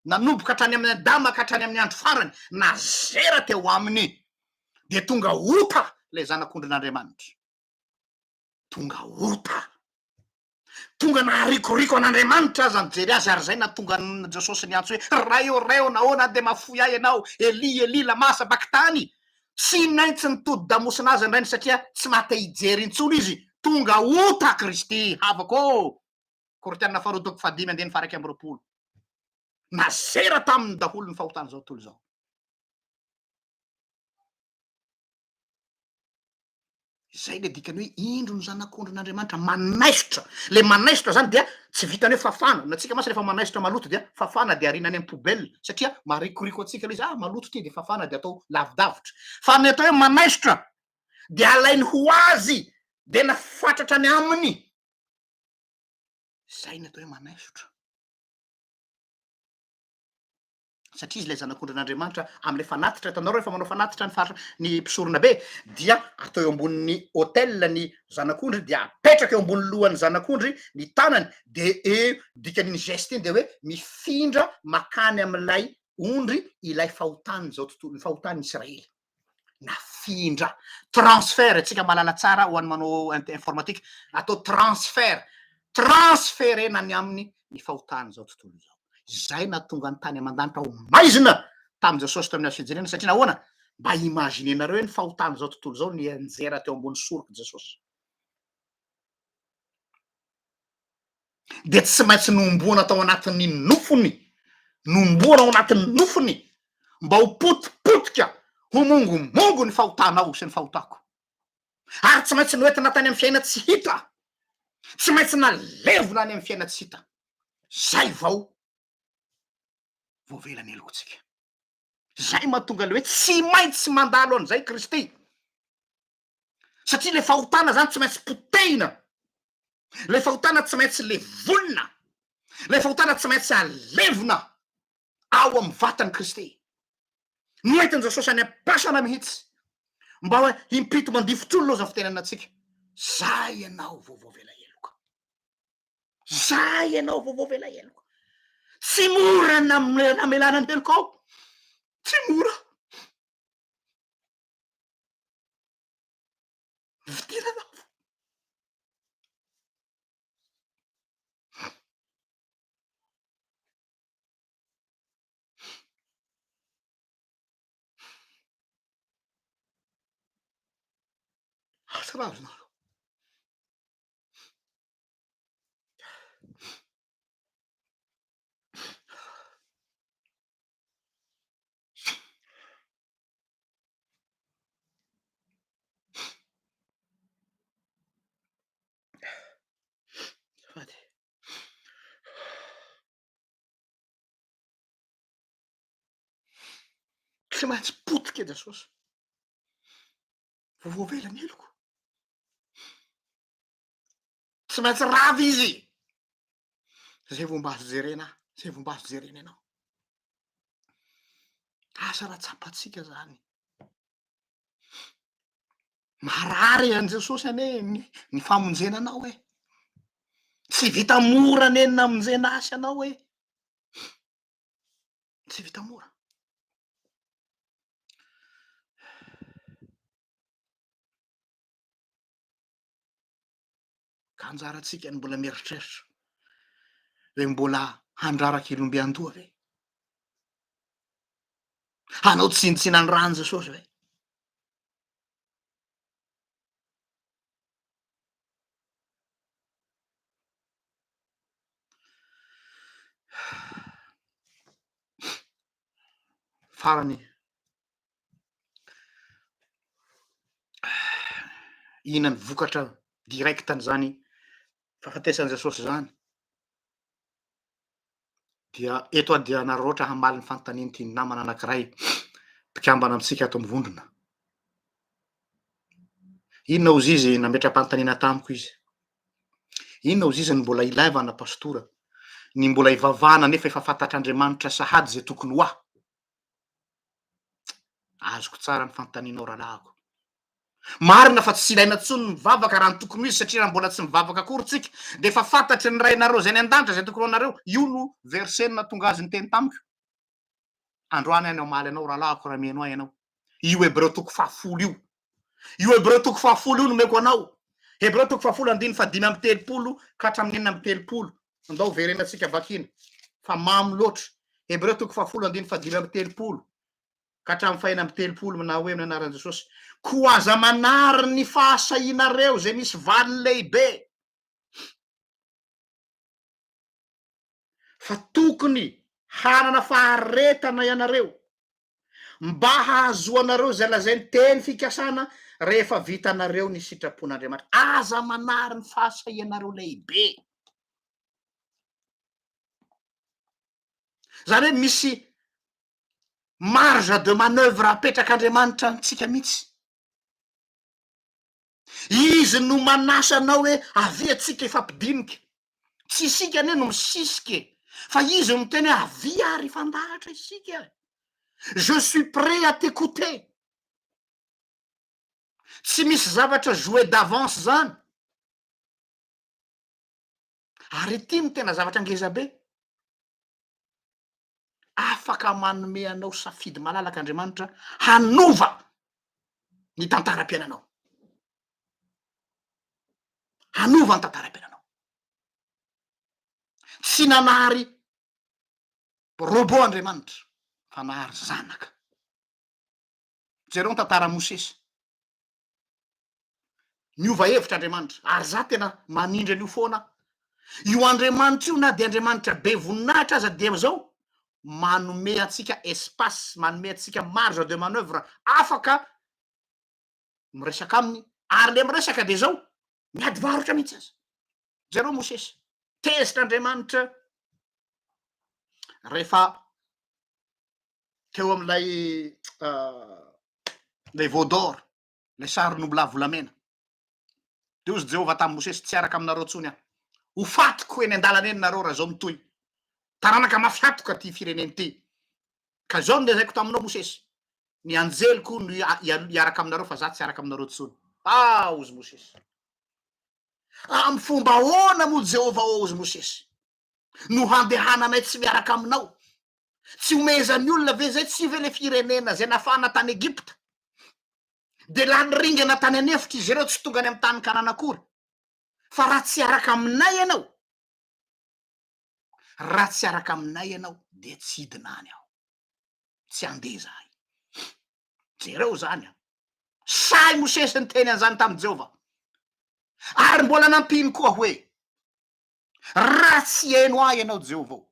Nanomboka hatrany amin'i Adama ka hatrany amin'ny andro farany, nazera teo aminy. Dia tonga ota ilay Zanak'ondrin'Andriamanitra. Tonga ota. Tonga naharikoriko an'Andriamanitra aza nijery azy ary izay nahatonga an'i Jesosy niantso hoe, Ray ô, Ray ô, nahoana dia mahafoy ahy ianao? Elia, Elia, lama sabaktany? Tsy naintsy nitodi-damosina azy ny rainy satria tsy maha te hijery intsony izy. Tonga ota Kristy, havako ô! Korintiana faharoa toko fahadimy andininy faha 21. Nazera taminy daholo ny fahotan'izao tontolo izao. Izay le dikany hoe indro ny zanak'ondrin'Andriamanitra manaisotra. Le manaisotra zany dia tsy vitany hoe fafana, ny antsika mantsy rehefa manaisotra maloto dia fafana dia ariana any am poubelle satria marikoriko antsika le izy, ah maloto ty de fafana de atao lavidavitra. Fa ny atao hoe manaisotra dia alainy ho azy de nafatratra any aminy. Zay ny atao hoe manaisotra. Satria izy ilay zanak'ondrin'Andriamanitra amin'ilay fanatitra, hitanao rehefa manao fanatitra ny faritra ny mpisorona be dia atao eo ambonin'ny autel ny zanak'ondry dia apetraka eo ambony lohan'ny zanak'ondry ny tanany de eo dikan'iny geste iny de hoe mifindra makany amin'ilay ondry ilay fahotan'izao tontolo ny fahotan'ny Israely nafindra transfert tsika mahalala tsara ho an'ny manao informatique atao transfert transferena ny aminy ny fahotan'izao tontolo izao izay nahatonga ny tany aman-danitra ho maizina tamin'i Jesosy teo amin'ny hazo fijaliana satria nahoana mba imaginenareo hoe ny fahotan'izao tontolo izao nianjera teo ambony sorok'i Jesosy dia tsy maintsy nohomboana tao anatin'ny nofony, nohomboana ao anatin'ny nofony mba ho potipotika, ho mongomongo ny fahotanao sy ny fahotako. Ary tsy maintsy noentina tany amin'ny fiaina tsy hita, tsy maintsy nalevina any amin'ny fiaina tsy hita, zay vao voavela ny helokontsika. Zay mahatonga le hoe tsy maintsy mandalo an'izay Kristy. Satria le fahotana zany tsy maintsy potehina, le fahotana tsy maintsy levonina, le fahotana tsy maintsy alevina ao amin'ny vatan'i Kristy. Noentin'i Jesosy any am-pasana mihitsy mba hoe impito mandifotr'olona oza fitenenana antsika, za ianao vao voavela heloka. Za ianao vao voavela heloka. Tsy mora namelana ny helokao, tsy mora. Vidirana afo. Asa raha azonareo. Azafady. Tsy maintsy potika Jesosy. Vao voavela ny heloko. Tsy maintsy rava izy. Zay vao mba azo jerena ahy, zay vao mba azo jerena ianao. Asa raha tsapantsika zany. Marary an'i Jesosy anie ny, ny famonjena anao e. Tsy vita mora anie ny namonjena ahy sy anao e. Tsy vita mora. Ka anjarantsika ny mbola mieritreritra hoe mbola handraraka ilomby an-doha ve? Hanao tsinontsinona ny ràn'i Jesosy ve? Farany, inona ny vokatra direct an'izany fahafatesan'i Jesosy izany? Dia eto aho dia hanararaotra hamaly ny fanontanian'ity namana anankiray mpikambana amintsika ato amin'ny vondrona. Inona hozy izy nametra-panontaniana tamiko izy? Inona hozy izy ny mbola ilaivana pastora? Ny mbola ivavahana nefa efa fantatr'Andriamanitra sahady izay tokony ho ahy? Azoko tsara ny fanontanianao rahalahiko. Marina fa tsy ilaina intsony ny mivavaka raha ny tokony ho izy satria raha mbola tsy mivavaka akory tsika dia efa fantatry ny Rainareo izay any an-danitra izay tokony ho anareo. Io no verset nahatonga azy niteny tamiko. Androany aho no hamaly anao rahalahiko raha mihaino ahy ianao. Io Hebreo toko fahafolo io. Io Hebreo toko fahafolo io nomeko anao. Hebreo toko fahafolo andininy fahadimy amby telopolo ka hatramin'ny 36. Andao verenantsika vakina fa mamy loatra. Hebreo toko fahafolo andininy fahadimy amby telopolo ka hatramin'ny fahenina amby telopolo na hoe amin'ny anaran'i Jesosy. Koa aza manary ny fahasahianareo izay misy valiny lehibe. Fa tokony hanana faharetana ianareo mba hahazoanareo izay lazain'ny teny fikasana rehefa vitanareo ny sitrapon'Andriamanitra. Aza manary ny fahasahianareo lehibe. Izany hoe misy marge de manoeuvre apetrak'Andriamanitra amintsika mihitsy. Izy no manasa anao hoe avia tsika hifampidinika. Tsy isika anie no misisika e, fa izy no miteny hoe avia ary hifandahatra isika. Je suis prêt à t'écouter. Tsy misy zavatra jouer d'avance zany. Ary ity no tena zavatra ngeza be. Afaka manome anao safidy malalaka Andriamanitra hanova ny tantaram-piainanao. Hanova ny tantaram-piainanao. Tsy nanary robot Andriamanitra fa nahary zanaka. Jereo ny tantaran'i Mosesy. Niova hevitra Andriamanitra, ary za tena manindry an'io foana aho. Io Andriamanitra io na dia Andriamanitra be voninahitra aza dia zao manome antsika espace, manome antsika marge de manoeuvre afaka miresaka aminy, ary le miresaka dia zao miady varotra mihitsy aza. Jereo Mosesy, tezitra Andriamanitra rehefa teo amin'ilay ilay veau d'or, ilay sarin'ombilahy volamena. Dia hozy Jehovah tamin'i Mosesy, Tsy hiaraka aminareo intsony aho. Ho fatiko eny an-dalana eny nareo raha izao mitohy. Taranaka mafy hatoka ity firenena ity. Ka izao no lazaiko taminao, Mosesy, Ny anjeliko no hiaraka aminareo, fa izaho tsy hiaraka aminareo intsony. Ah, hozy Mosesy. Amin'ny fomba ahoana moa Jehovah, hozy Mosesy, no handehananay tsy miaraka aminao? Tsy homehezan'ny olona ve izay? Tsy io ve ilay firenena izay nafahana tany Egypta? Dia lany ringana tany an'efitra izy ireo, tsy tonga any amin'ny tany Kanana akory. Fa raha tsy hiaraka aminay ianao, raha tsy hiaraka aminay ianao, dia tsy hidina any aho. Tsy handeha izahay. Jereo izany an. Sahy Mosesy niteny an'izany tamin'i Jehovah. Ary mbola nampiany koa hoe, Raha tsy hihaino ahy ianao, Jehovah ô,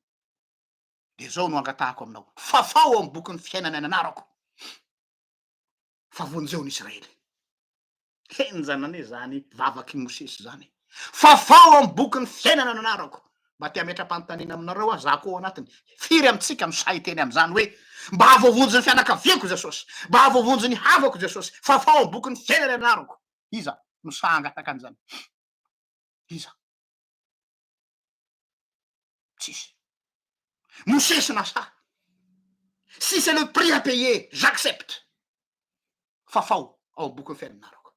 dia izao no angatahako aminao, fafao ao amin'ny bokin'ny fiainana ny anarako, fa vonjeo ny Israely. Henjana anie izany vavak'i Mosesy izany. Fafao ao amin'ny bokin'ny fiainana ny anarako. Mba te hametra-panontaniana aminareo aho, za koa ao anatiny. Firy amintsika no sahy hiteny amin'izany hoe, mba hahavoavonjy ny fianakaviako Jesosy, mba hahavoavonjy ny havako Jesosy, fafao ao amin'ny bokin'ny fiainana ny anarako. Iza no sahy hangataka an'izany? Iza? Tsisy. Mosesy nasahy. Si c'est le prix à payer, j'accepte. Fafao ao am-bokin'ny fiainanarako.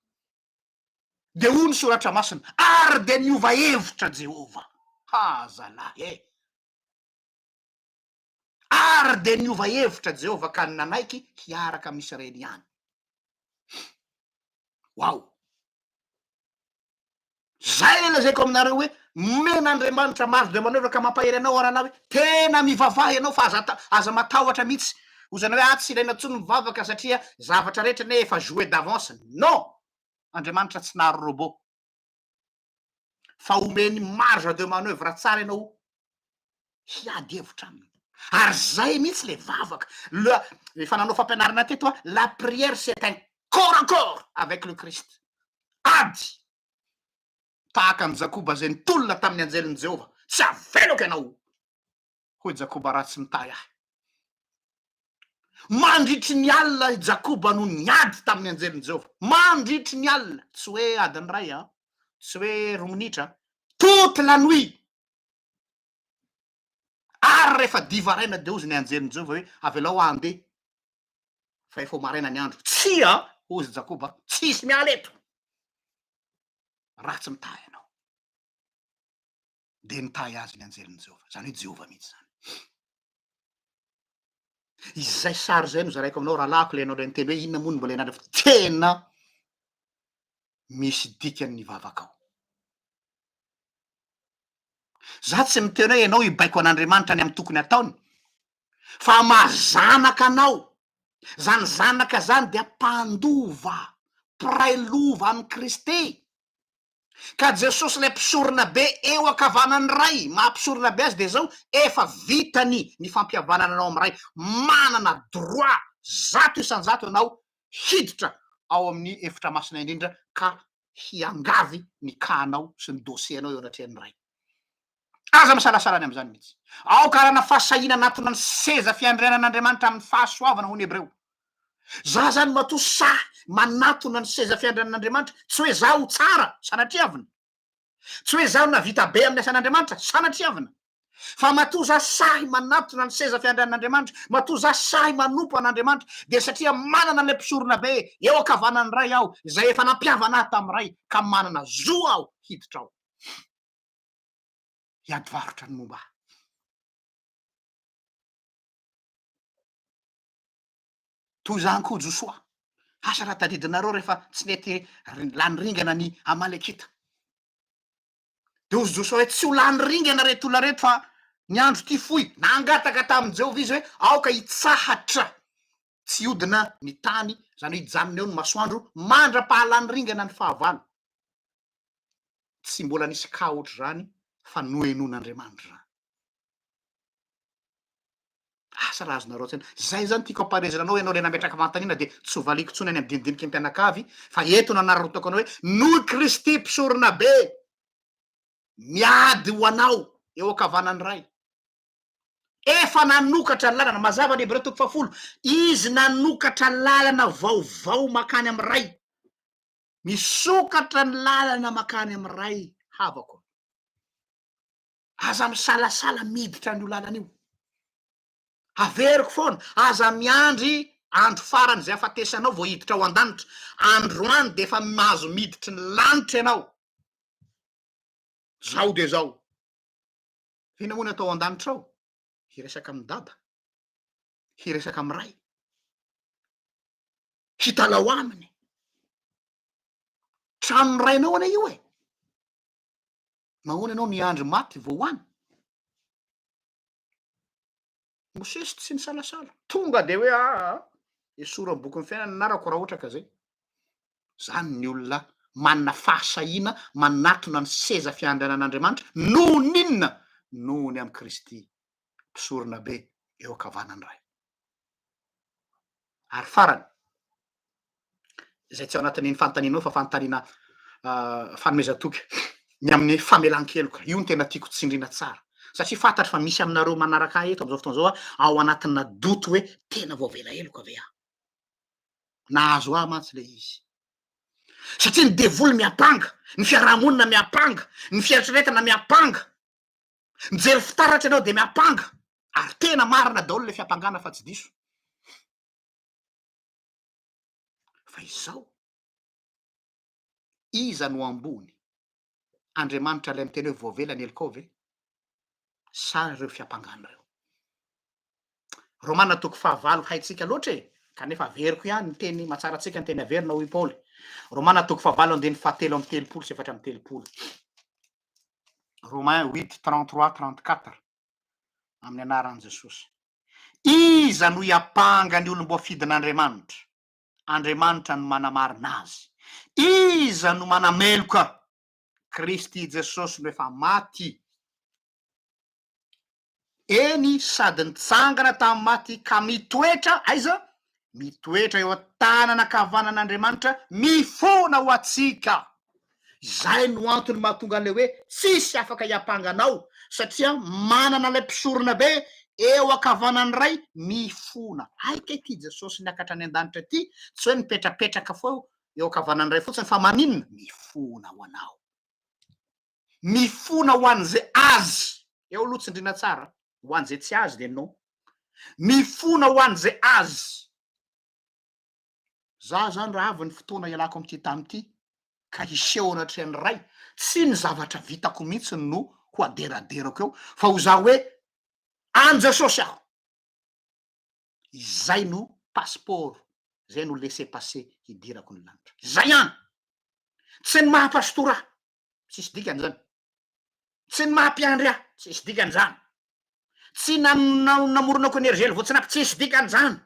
Dia hoy ny soratra masina, ary dia niova hevitra Jehovah. Ha zalahy e! Ary dia niova hevitra Jehovah ka nanaiky hiaraka amin'ny Israely ihany. Wow! Zay le lazaiko aminareo hoe omen'Andriamanitra marge de manoeuvre ka mampahery anao rahalahy hoe tena mivavaha ianao fa aza aza matahotra mihitsy. Ozana hoe ah tsy ilaina intsony mivavaka satria zavatra rehetra anie efa joué d'avance. Non! Andriamanitra tsy nahary robot. Fa omeny marge de manoeuvre tsara ianao hiady hevitra aminy. Ary zay mihitsy le vavaka. Le, efa nanao fampianarana teto aho, la prière c'est un corps à corps avec le Christ. Ady! Tahaka an'i Jakoba izay nitolona tamin'ny anjelin'i Jehovah, Tsy avelako ianao, hoy Jakoba, raha tsy mitahy ahy. Mandritry ny alina i Jakoba no niady tamin'ny anjelin'i Jehovah. Mandritry ny alina, tsy hoe adiny iray, an, tsy hoe roa minitra, toute la nuit. Ary rehefa diva haraina dia hozy ny anjelin'i Jehovah hoe, Avelao aho handeha, fa efa ho maraina ny andro. Tsia, hozy Jakoba, tsy hisy miala eto, raha tsy mitahy anao. Dia nitahy azy ny anjelin'i Jehovah, izany hoe Jehovah mihitsy izany. Izay sary izay no zaraiko aminao rahalahiko, ilay ianao ilay niteny hoe inona moa no mbola ianarana fa tena misy dikany ny vavakao. Za tsy miteny hoe ianao hibaiko an'Andriamanitra ny amin'ny tokony hataony, fa maha zanaka anao, zany zanaka zany dia mpandova, mpiray lova amin'i Kristy. Ka Jesosy ilay mpisorona be eo ankavanan'ny Ray, maha mpisorona be azy dia zao, efa vitany ny fampihavanana anao amin'ny Ray, manana droit 100% ianao hiditra ao amin'ny efitra masina indrindra ka hiangavy ny cas-nao sy ny dossier-nao eo anatrehan'ny Ray. Aza misalasala ny amin'izany mihitsy. Aoka hanana fahasahiana hanatona ny seza fiandrianan'Andriamanitra amin'ny fahasoavana, hoy ny Hebreo. Za zany matoa sahy manatona ny seza fiandrianan'Andriamanitra, tsy hoe za ho tsara, sanatriavina. Tsy hoe izaho nahavita be amin'ny asan'Andriamanitra, sanatriavina! Fa matoa za sahy manatona ny seza fiandrianan'Andriamanitra, matoa za sahy manompo an'Andriamanitra, dia satria manana an'ilay Mpisoronabe eo ankavanan'ny Ray aho, izay efa nampihavana ahy tamin'ny Ray, ka manana zo aho hiditra ao. Hiady varotra ny momba ahy. Toy izany koa Josoa. Asa raha tadidinareo rehefa tsy nety lany ringana ny Amalekita. Dia hozy Josoa hoe tsy ho lany ringana ireto olona ireto fa ny andro ity fohy. Nangataka tamin'i Jehovah izy hoe aoka hitsahatra tsy hiodina ny tany, izany hoe hijanona eo ny masoandro mandra-pahalany ringana ny fahavalo. Tsy mbola nisy cas ohatr'izany fa nohenoin'Andriamanitra izany. Asa raha azonareo an-tsaina. Zay zany tiako ampaherezana anao, ianao le nametraka fanontaniana dia tsy ho valiako intsony any amin'ny dinidiniky ny mpianakavy fa eto no anararaotako anao hoe noho i Kristy mpisoronabe miady ho anao eo ankavanan'ny Ray. Efa nanokatra lalana, mazava ny Hebreo toko fahafolo, Izy nanokatra lalana vaovao makany amin'ny Ray. Misokatra ny lalana makany amin'ny Ray havako. Aza misalasala miditra an'io lalana io. Averiko foana, aza miandry andro farany izay hafatesanao vao hiditra ao an-danitra. Androany dia efa mahazo miditry ny lanitra ianao. Zao dia zao. Inona moa ny atao ao an-danitra ao? Hiresaka amin'i Dada. Hiresaka amin'ny Ray. Hitalao aminy. Tranon'ny Rainao anie io e. Nahoana ianao niandry maty vao ho any? Mosesy tsy nisalasala. Tonga de hoe aa esory amin'ny bokin'ny fiainana ny anarako raha ohatra ka zay. Zany ny olona manana fahasahiana manatona ny seza fiandrianan'Andriamanitra noho ny inona? Noho ny amin'i Kristy mpisorona be eo ankavanan'ny Ray. Ary farany, izay tsy ao anatin'iny fanontaniana io fa fanontaniana fanomezan-toky ny amin'ny famelan-keloka. Io no tena tiako tsindriana tsara satria fantatro fa misy aminareo manaraka ahy eto amin'izao fotoana izao ao anatina doute hoe tena voavela heloka ve aho? Nahazo ahy mantsy ilay izy. Satria ny devoly miampanga, ny fiarahamonina miampanga, ny fieritreretana miampanga. Mijery fitaratra ianao dia miampanga ary tena marina daholo ilay fiampangana fa tsy diso. Fa izao, iza no ambony? Andriamanitra ilay miteny hoe voavela ny helokao ve? Sa ireo fiampangana ireo? Romana toko fahavalo haintsika loatra e, kanefa averiko ihany ny teny mahatsara antsika ny teny averina hoy Paoly. Romana toko fahavalo andininy fahatelo amby telopolo sy efatra amby telopolo. Romains huit, 33, 34. Amin'ny anaran'i Jesosy. Iza no hiampanga ny olom-boafidin'Andriamanitra? Andriamanitra no manamarina azy. Iza no manameloka? Kristy Jesosy no efa maty. Eny, sady nitsangana tamin'ny maty ka mitoetra, aiza? Mitoetra eo an-tanana ankavanan'Andriamanitra, mifona ho antsika. Izay no antony mahatonga an'ilay hoe tsisy afaka hiampanga anao, satria manana ilay mpisorona be eo ankavanan'ny Ray mifona. Hay kay ity Jesosy niakatra any an-danitra ity, tsy hoe mipetrapetraka fo eo ankavanan'ny Ray fotsiny, fa maninona? Mifona ho anao. Mifona ho an'izay azy. Eo aloha tsindrina tsara, ho an'izay tsy azy dia non. Mifona ho an'izay azy. Za zany raha avy ny fotoana ialako amin'ity tany ity ka hiseho anatrehan'ny Ray, tsy ny zavatra vitako mihitsy no ho aderaderako eo fa ho za hoe an'i Jesosy aho. Izay no passeport, izay no laisser passer hidirako ny lanitra. Izay ihany! Tsy ny maha pastora ahy, tsisy dikany zany. Tsy ny maha mpiandry ahy, tsisy dikany zany. Tsy namoronako ny RGL Voatsinapy, tsisy dikany zany.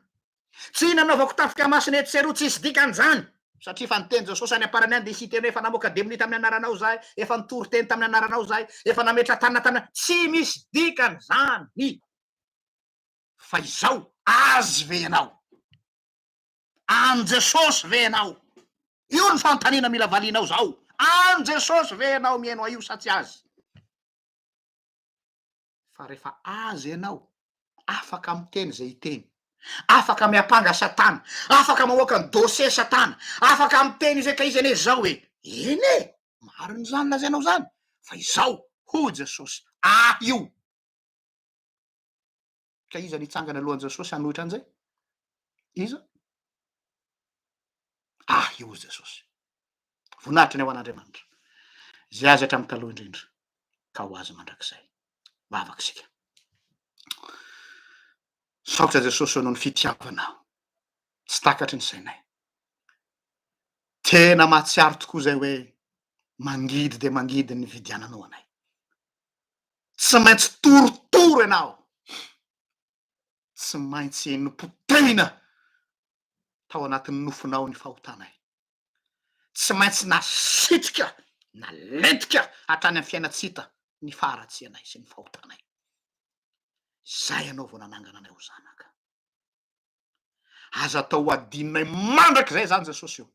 Tsy nanaovako tafika masina etsy sy eroa, tsisy dikany zany. Satria efa niteny Jesosy any am-parany any dia hisy hiteny hoe efa namoaka demonia tamin'ny anaranao izahay, efa nitory teny tamin'ny anaranao izahay, efa nametra-tanana tamin'ny, tsy misy dikany zany. Fa izao, azy ve ianao? An'i Jesosy ve ianao? Io ny fanontaniana mila valianao zao. An'i Jesosy ve ianao mihaino ahy io sa tsy azy? Fa rehefa azy ianao, afaka miteny izay hiteny. Afaka miampanga satana, afaka mamoaka ny dossier satana, afaka miteny izy hoe ka izy anie izao e. Eny e, marina izany lazainao izany, fa izao, hoy Jesosy, ahy io. Ka iza no hitsangana alohan'i Jesosy hanohitra an'izay? Iza? Ahy hoy Jesosy. Voninahitra ny ho an'Andriamanitra. Izay azy hatramin'ny taloha indrindra ka ho azy mandrakizay. Vavaka isika. Saotra Jesosy noho ny fitiavanao. Tsy takatry ny sainay. Tena mahatsiaro tokoa izay hoe mangidy dia mangidy ny nividiananao anay. Tsy maintsy torotoro ianao. Tsy maintsy nopotehina tao anatin'ny nofonao ny fahotanay. Tsy maintsy nasitrika, nalentika hatrany amin'ny fiainan-tsy hita ny faharatsianay sy ny fahotanay. Izay ianao vao nanangana anay ho zanaka. Aza atao ho adinonay mandrakizay izany Jesosy ô.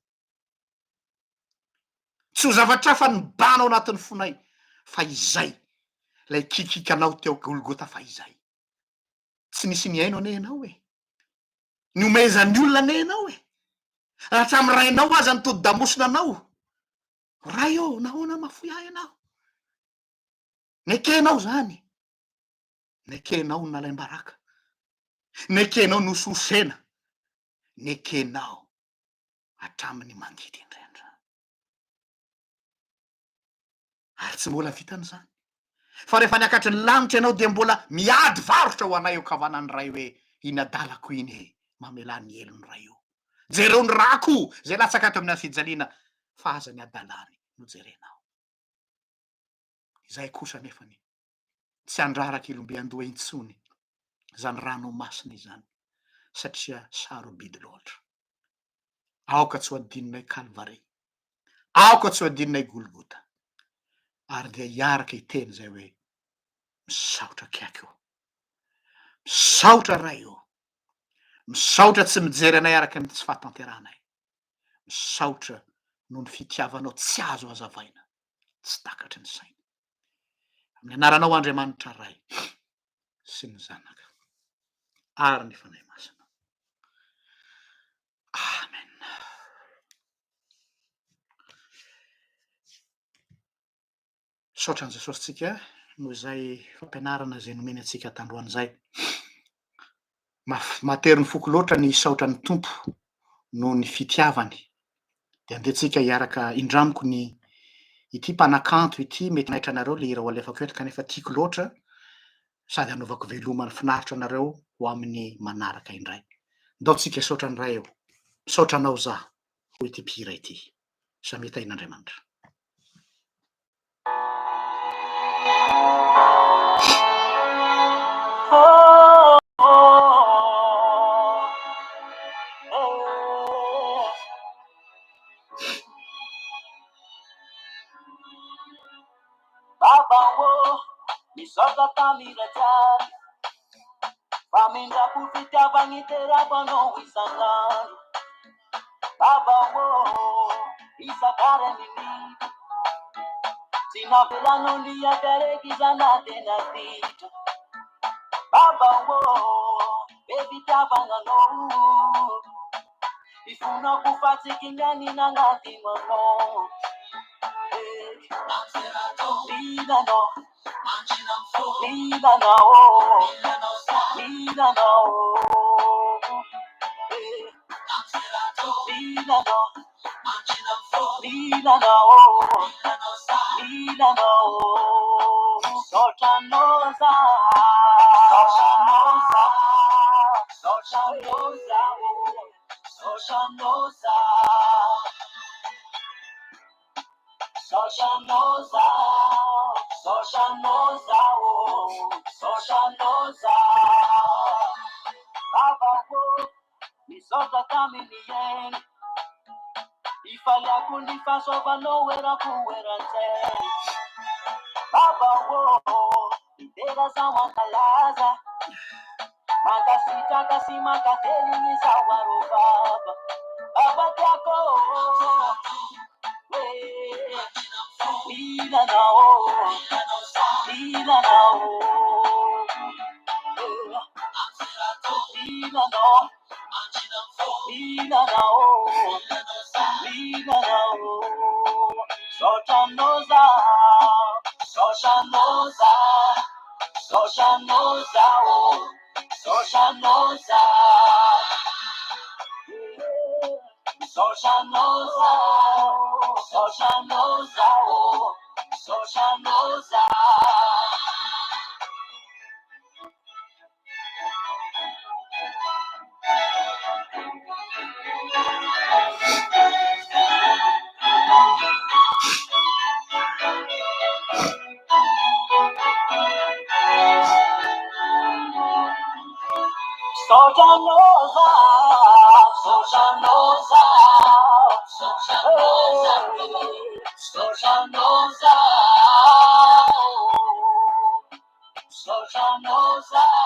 Tsy ho zavatra hafa ny bana ao anatin'ny fonay fa izay, ilay kikikanao teo Golgota fahizay. Tsy nisy nihaino anie ianao e. Nihomehezan'ny olona anie ianao e. Hatramin'ny rainao aza nitodi-damosina anao. Ray ô, nahoana mahafoy ahy ianao? Nekenao izany. Nekenao ny nalaim-baraka. Nekenao nososena. Nekenao hatramin'ny mangidy indrindra. Ary tsy mbola vitan'izany. Fa rehefa niakatry ny lanitra ianao dia mbola miady varotra ho anay eo ankavanan'ny Ray hoe, iny adalako iny e, mamelà ny helony Ray o. Jereo ny rako izay latsaka ato amin'ny hazo fijaliana fa aza ny adalany no jerenao. Izahay kosa anefany tsy handraraka ilombe an-doha intsony izany rano masina izany satria sarobidy loatra. Aoka tsy ho adinonay Kalvary, aoka tsy ho adinonay Golgota, ary dia hiaraka hiteny izay hoe, Misaotra Kiaky ô! Misaotra Ray ô! Misaotra tsy mijery anay araka ny tsy fahatanterahanay. Misaotra noho ny fitiavanao tsy azo hazavaina, tsy takatry ny saina. Amin'ny anaranao Andriamanitra Ray sy ny Zanaka ary ny Fanahy Masina. Amen. Misaotra an'i Jesosy tsika noho izay fampianarana izay nomeny antsika tandroany izay. Maf- Mahatery ny foko loatra ny hisaotra ny Tompo noho ny fitiavany. Dia andeha tsika hiaraka indramiko ny ity mpanakanto ity, mety hanaitra anareo le hira ho alefako eto kanefa tiako loatra sady hanaovako veloma ny finaritra anareo ho amin'ny manaraka indray. Ndao tsika hisaotra ny Ray ô. Misaotra anao za. Hoy ity mpihira ity. Samia tahin'Andriamanitra. Baba ô, misaotra tamin'ilay tsara, Famindram-po fitiavagna iterako anao isan'andro. Baba ô, isak'ary minitra, Tsy navelanao niady araiky isan'ady tena Baba ô, be fitiavagna anao, Ifonako fa tsy kinganina agnadino anao. Mila anao, mila anao, mila anao, mila anao, mila anao, mila anao. Misaotra anao za, misaotra anao za, misaotra anao za, misaotra anao za. Misaotra anao za, misaotra anao za ô, misaotra anao za. Baba ô, misaotra tamin'ny aina, ifaliako ny fahasoavanao eranko eran-tsaina. Baba ô, midera zaho mankalaza, mankasitraka sy mankateligny zaho arô Baba. Baba tiako mila anao, mila anao, mila anao, mila anao, mila anao. Misaotra anao za, misaotra anao za, misaotra anao za ô, misaotra anao za. Misaotra anao za, misaotra anao za ô, misaotra anao za. Misaotra anao za, misaotra anao za, misaotra anao za, misaotra anao za, misaotra anao za.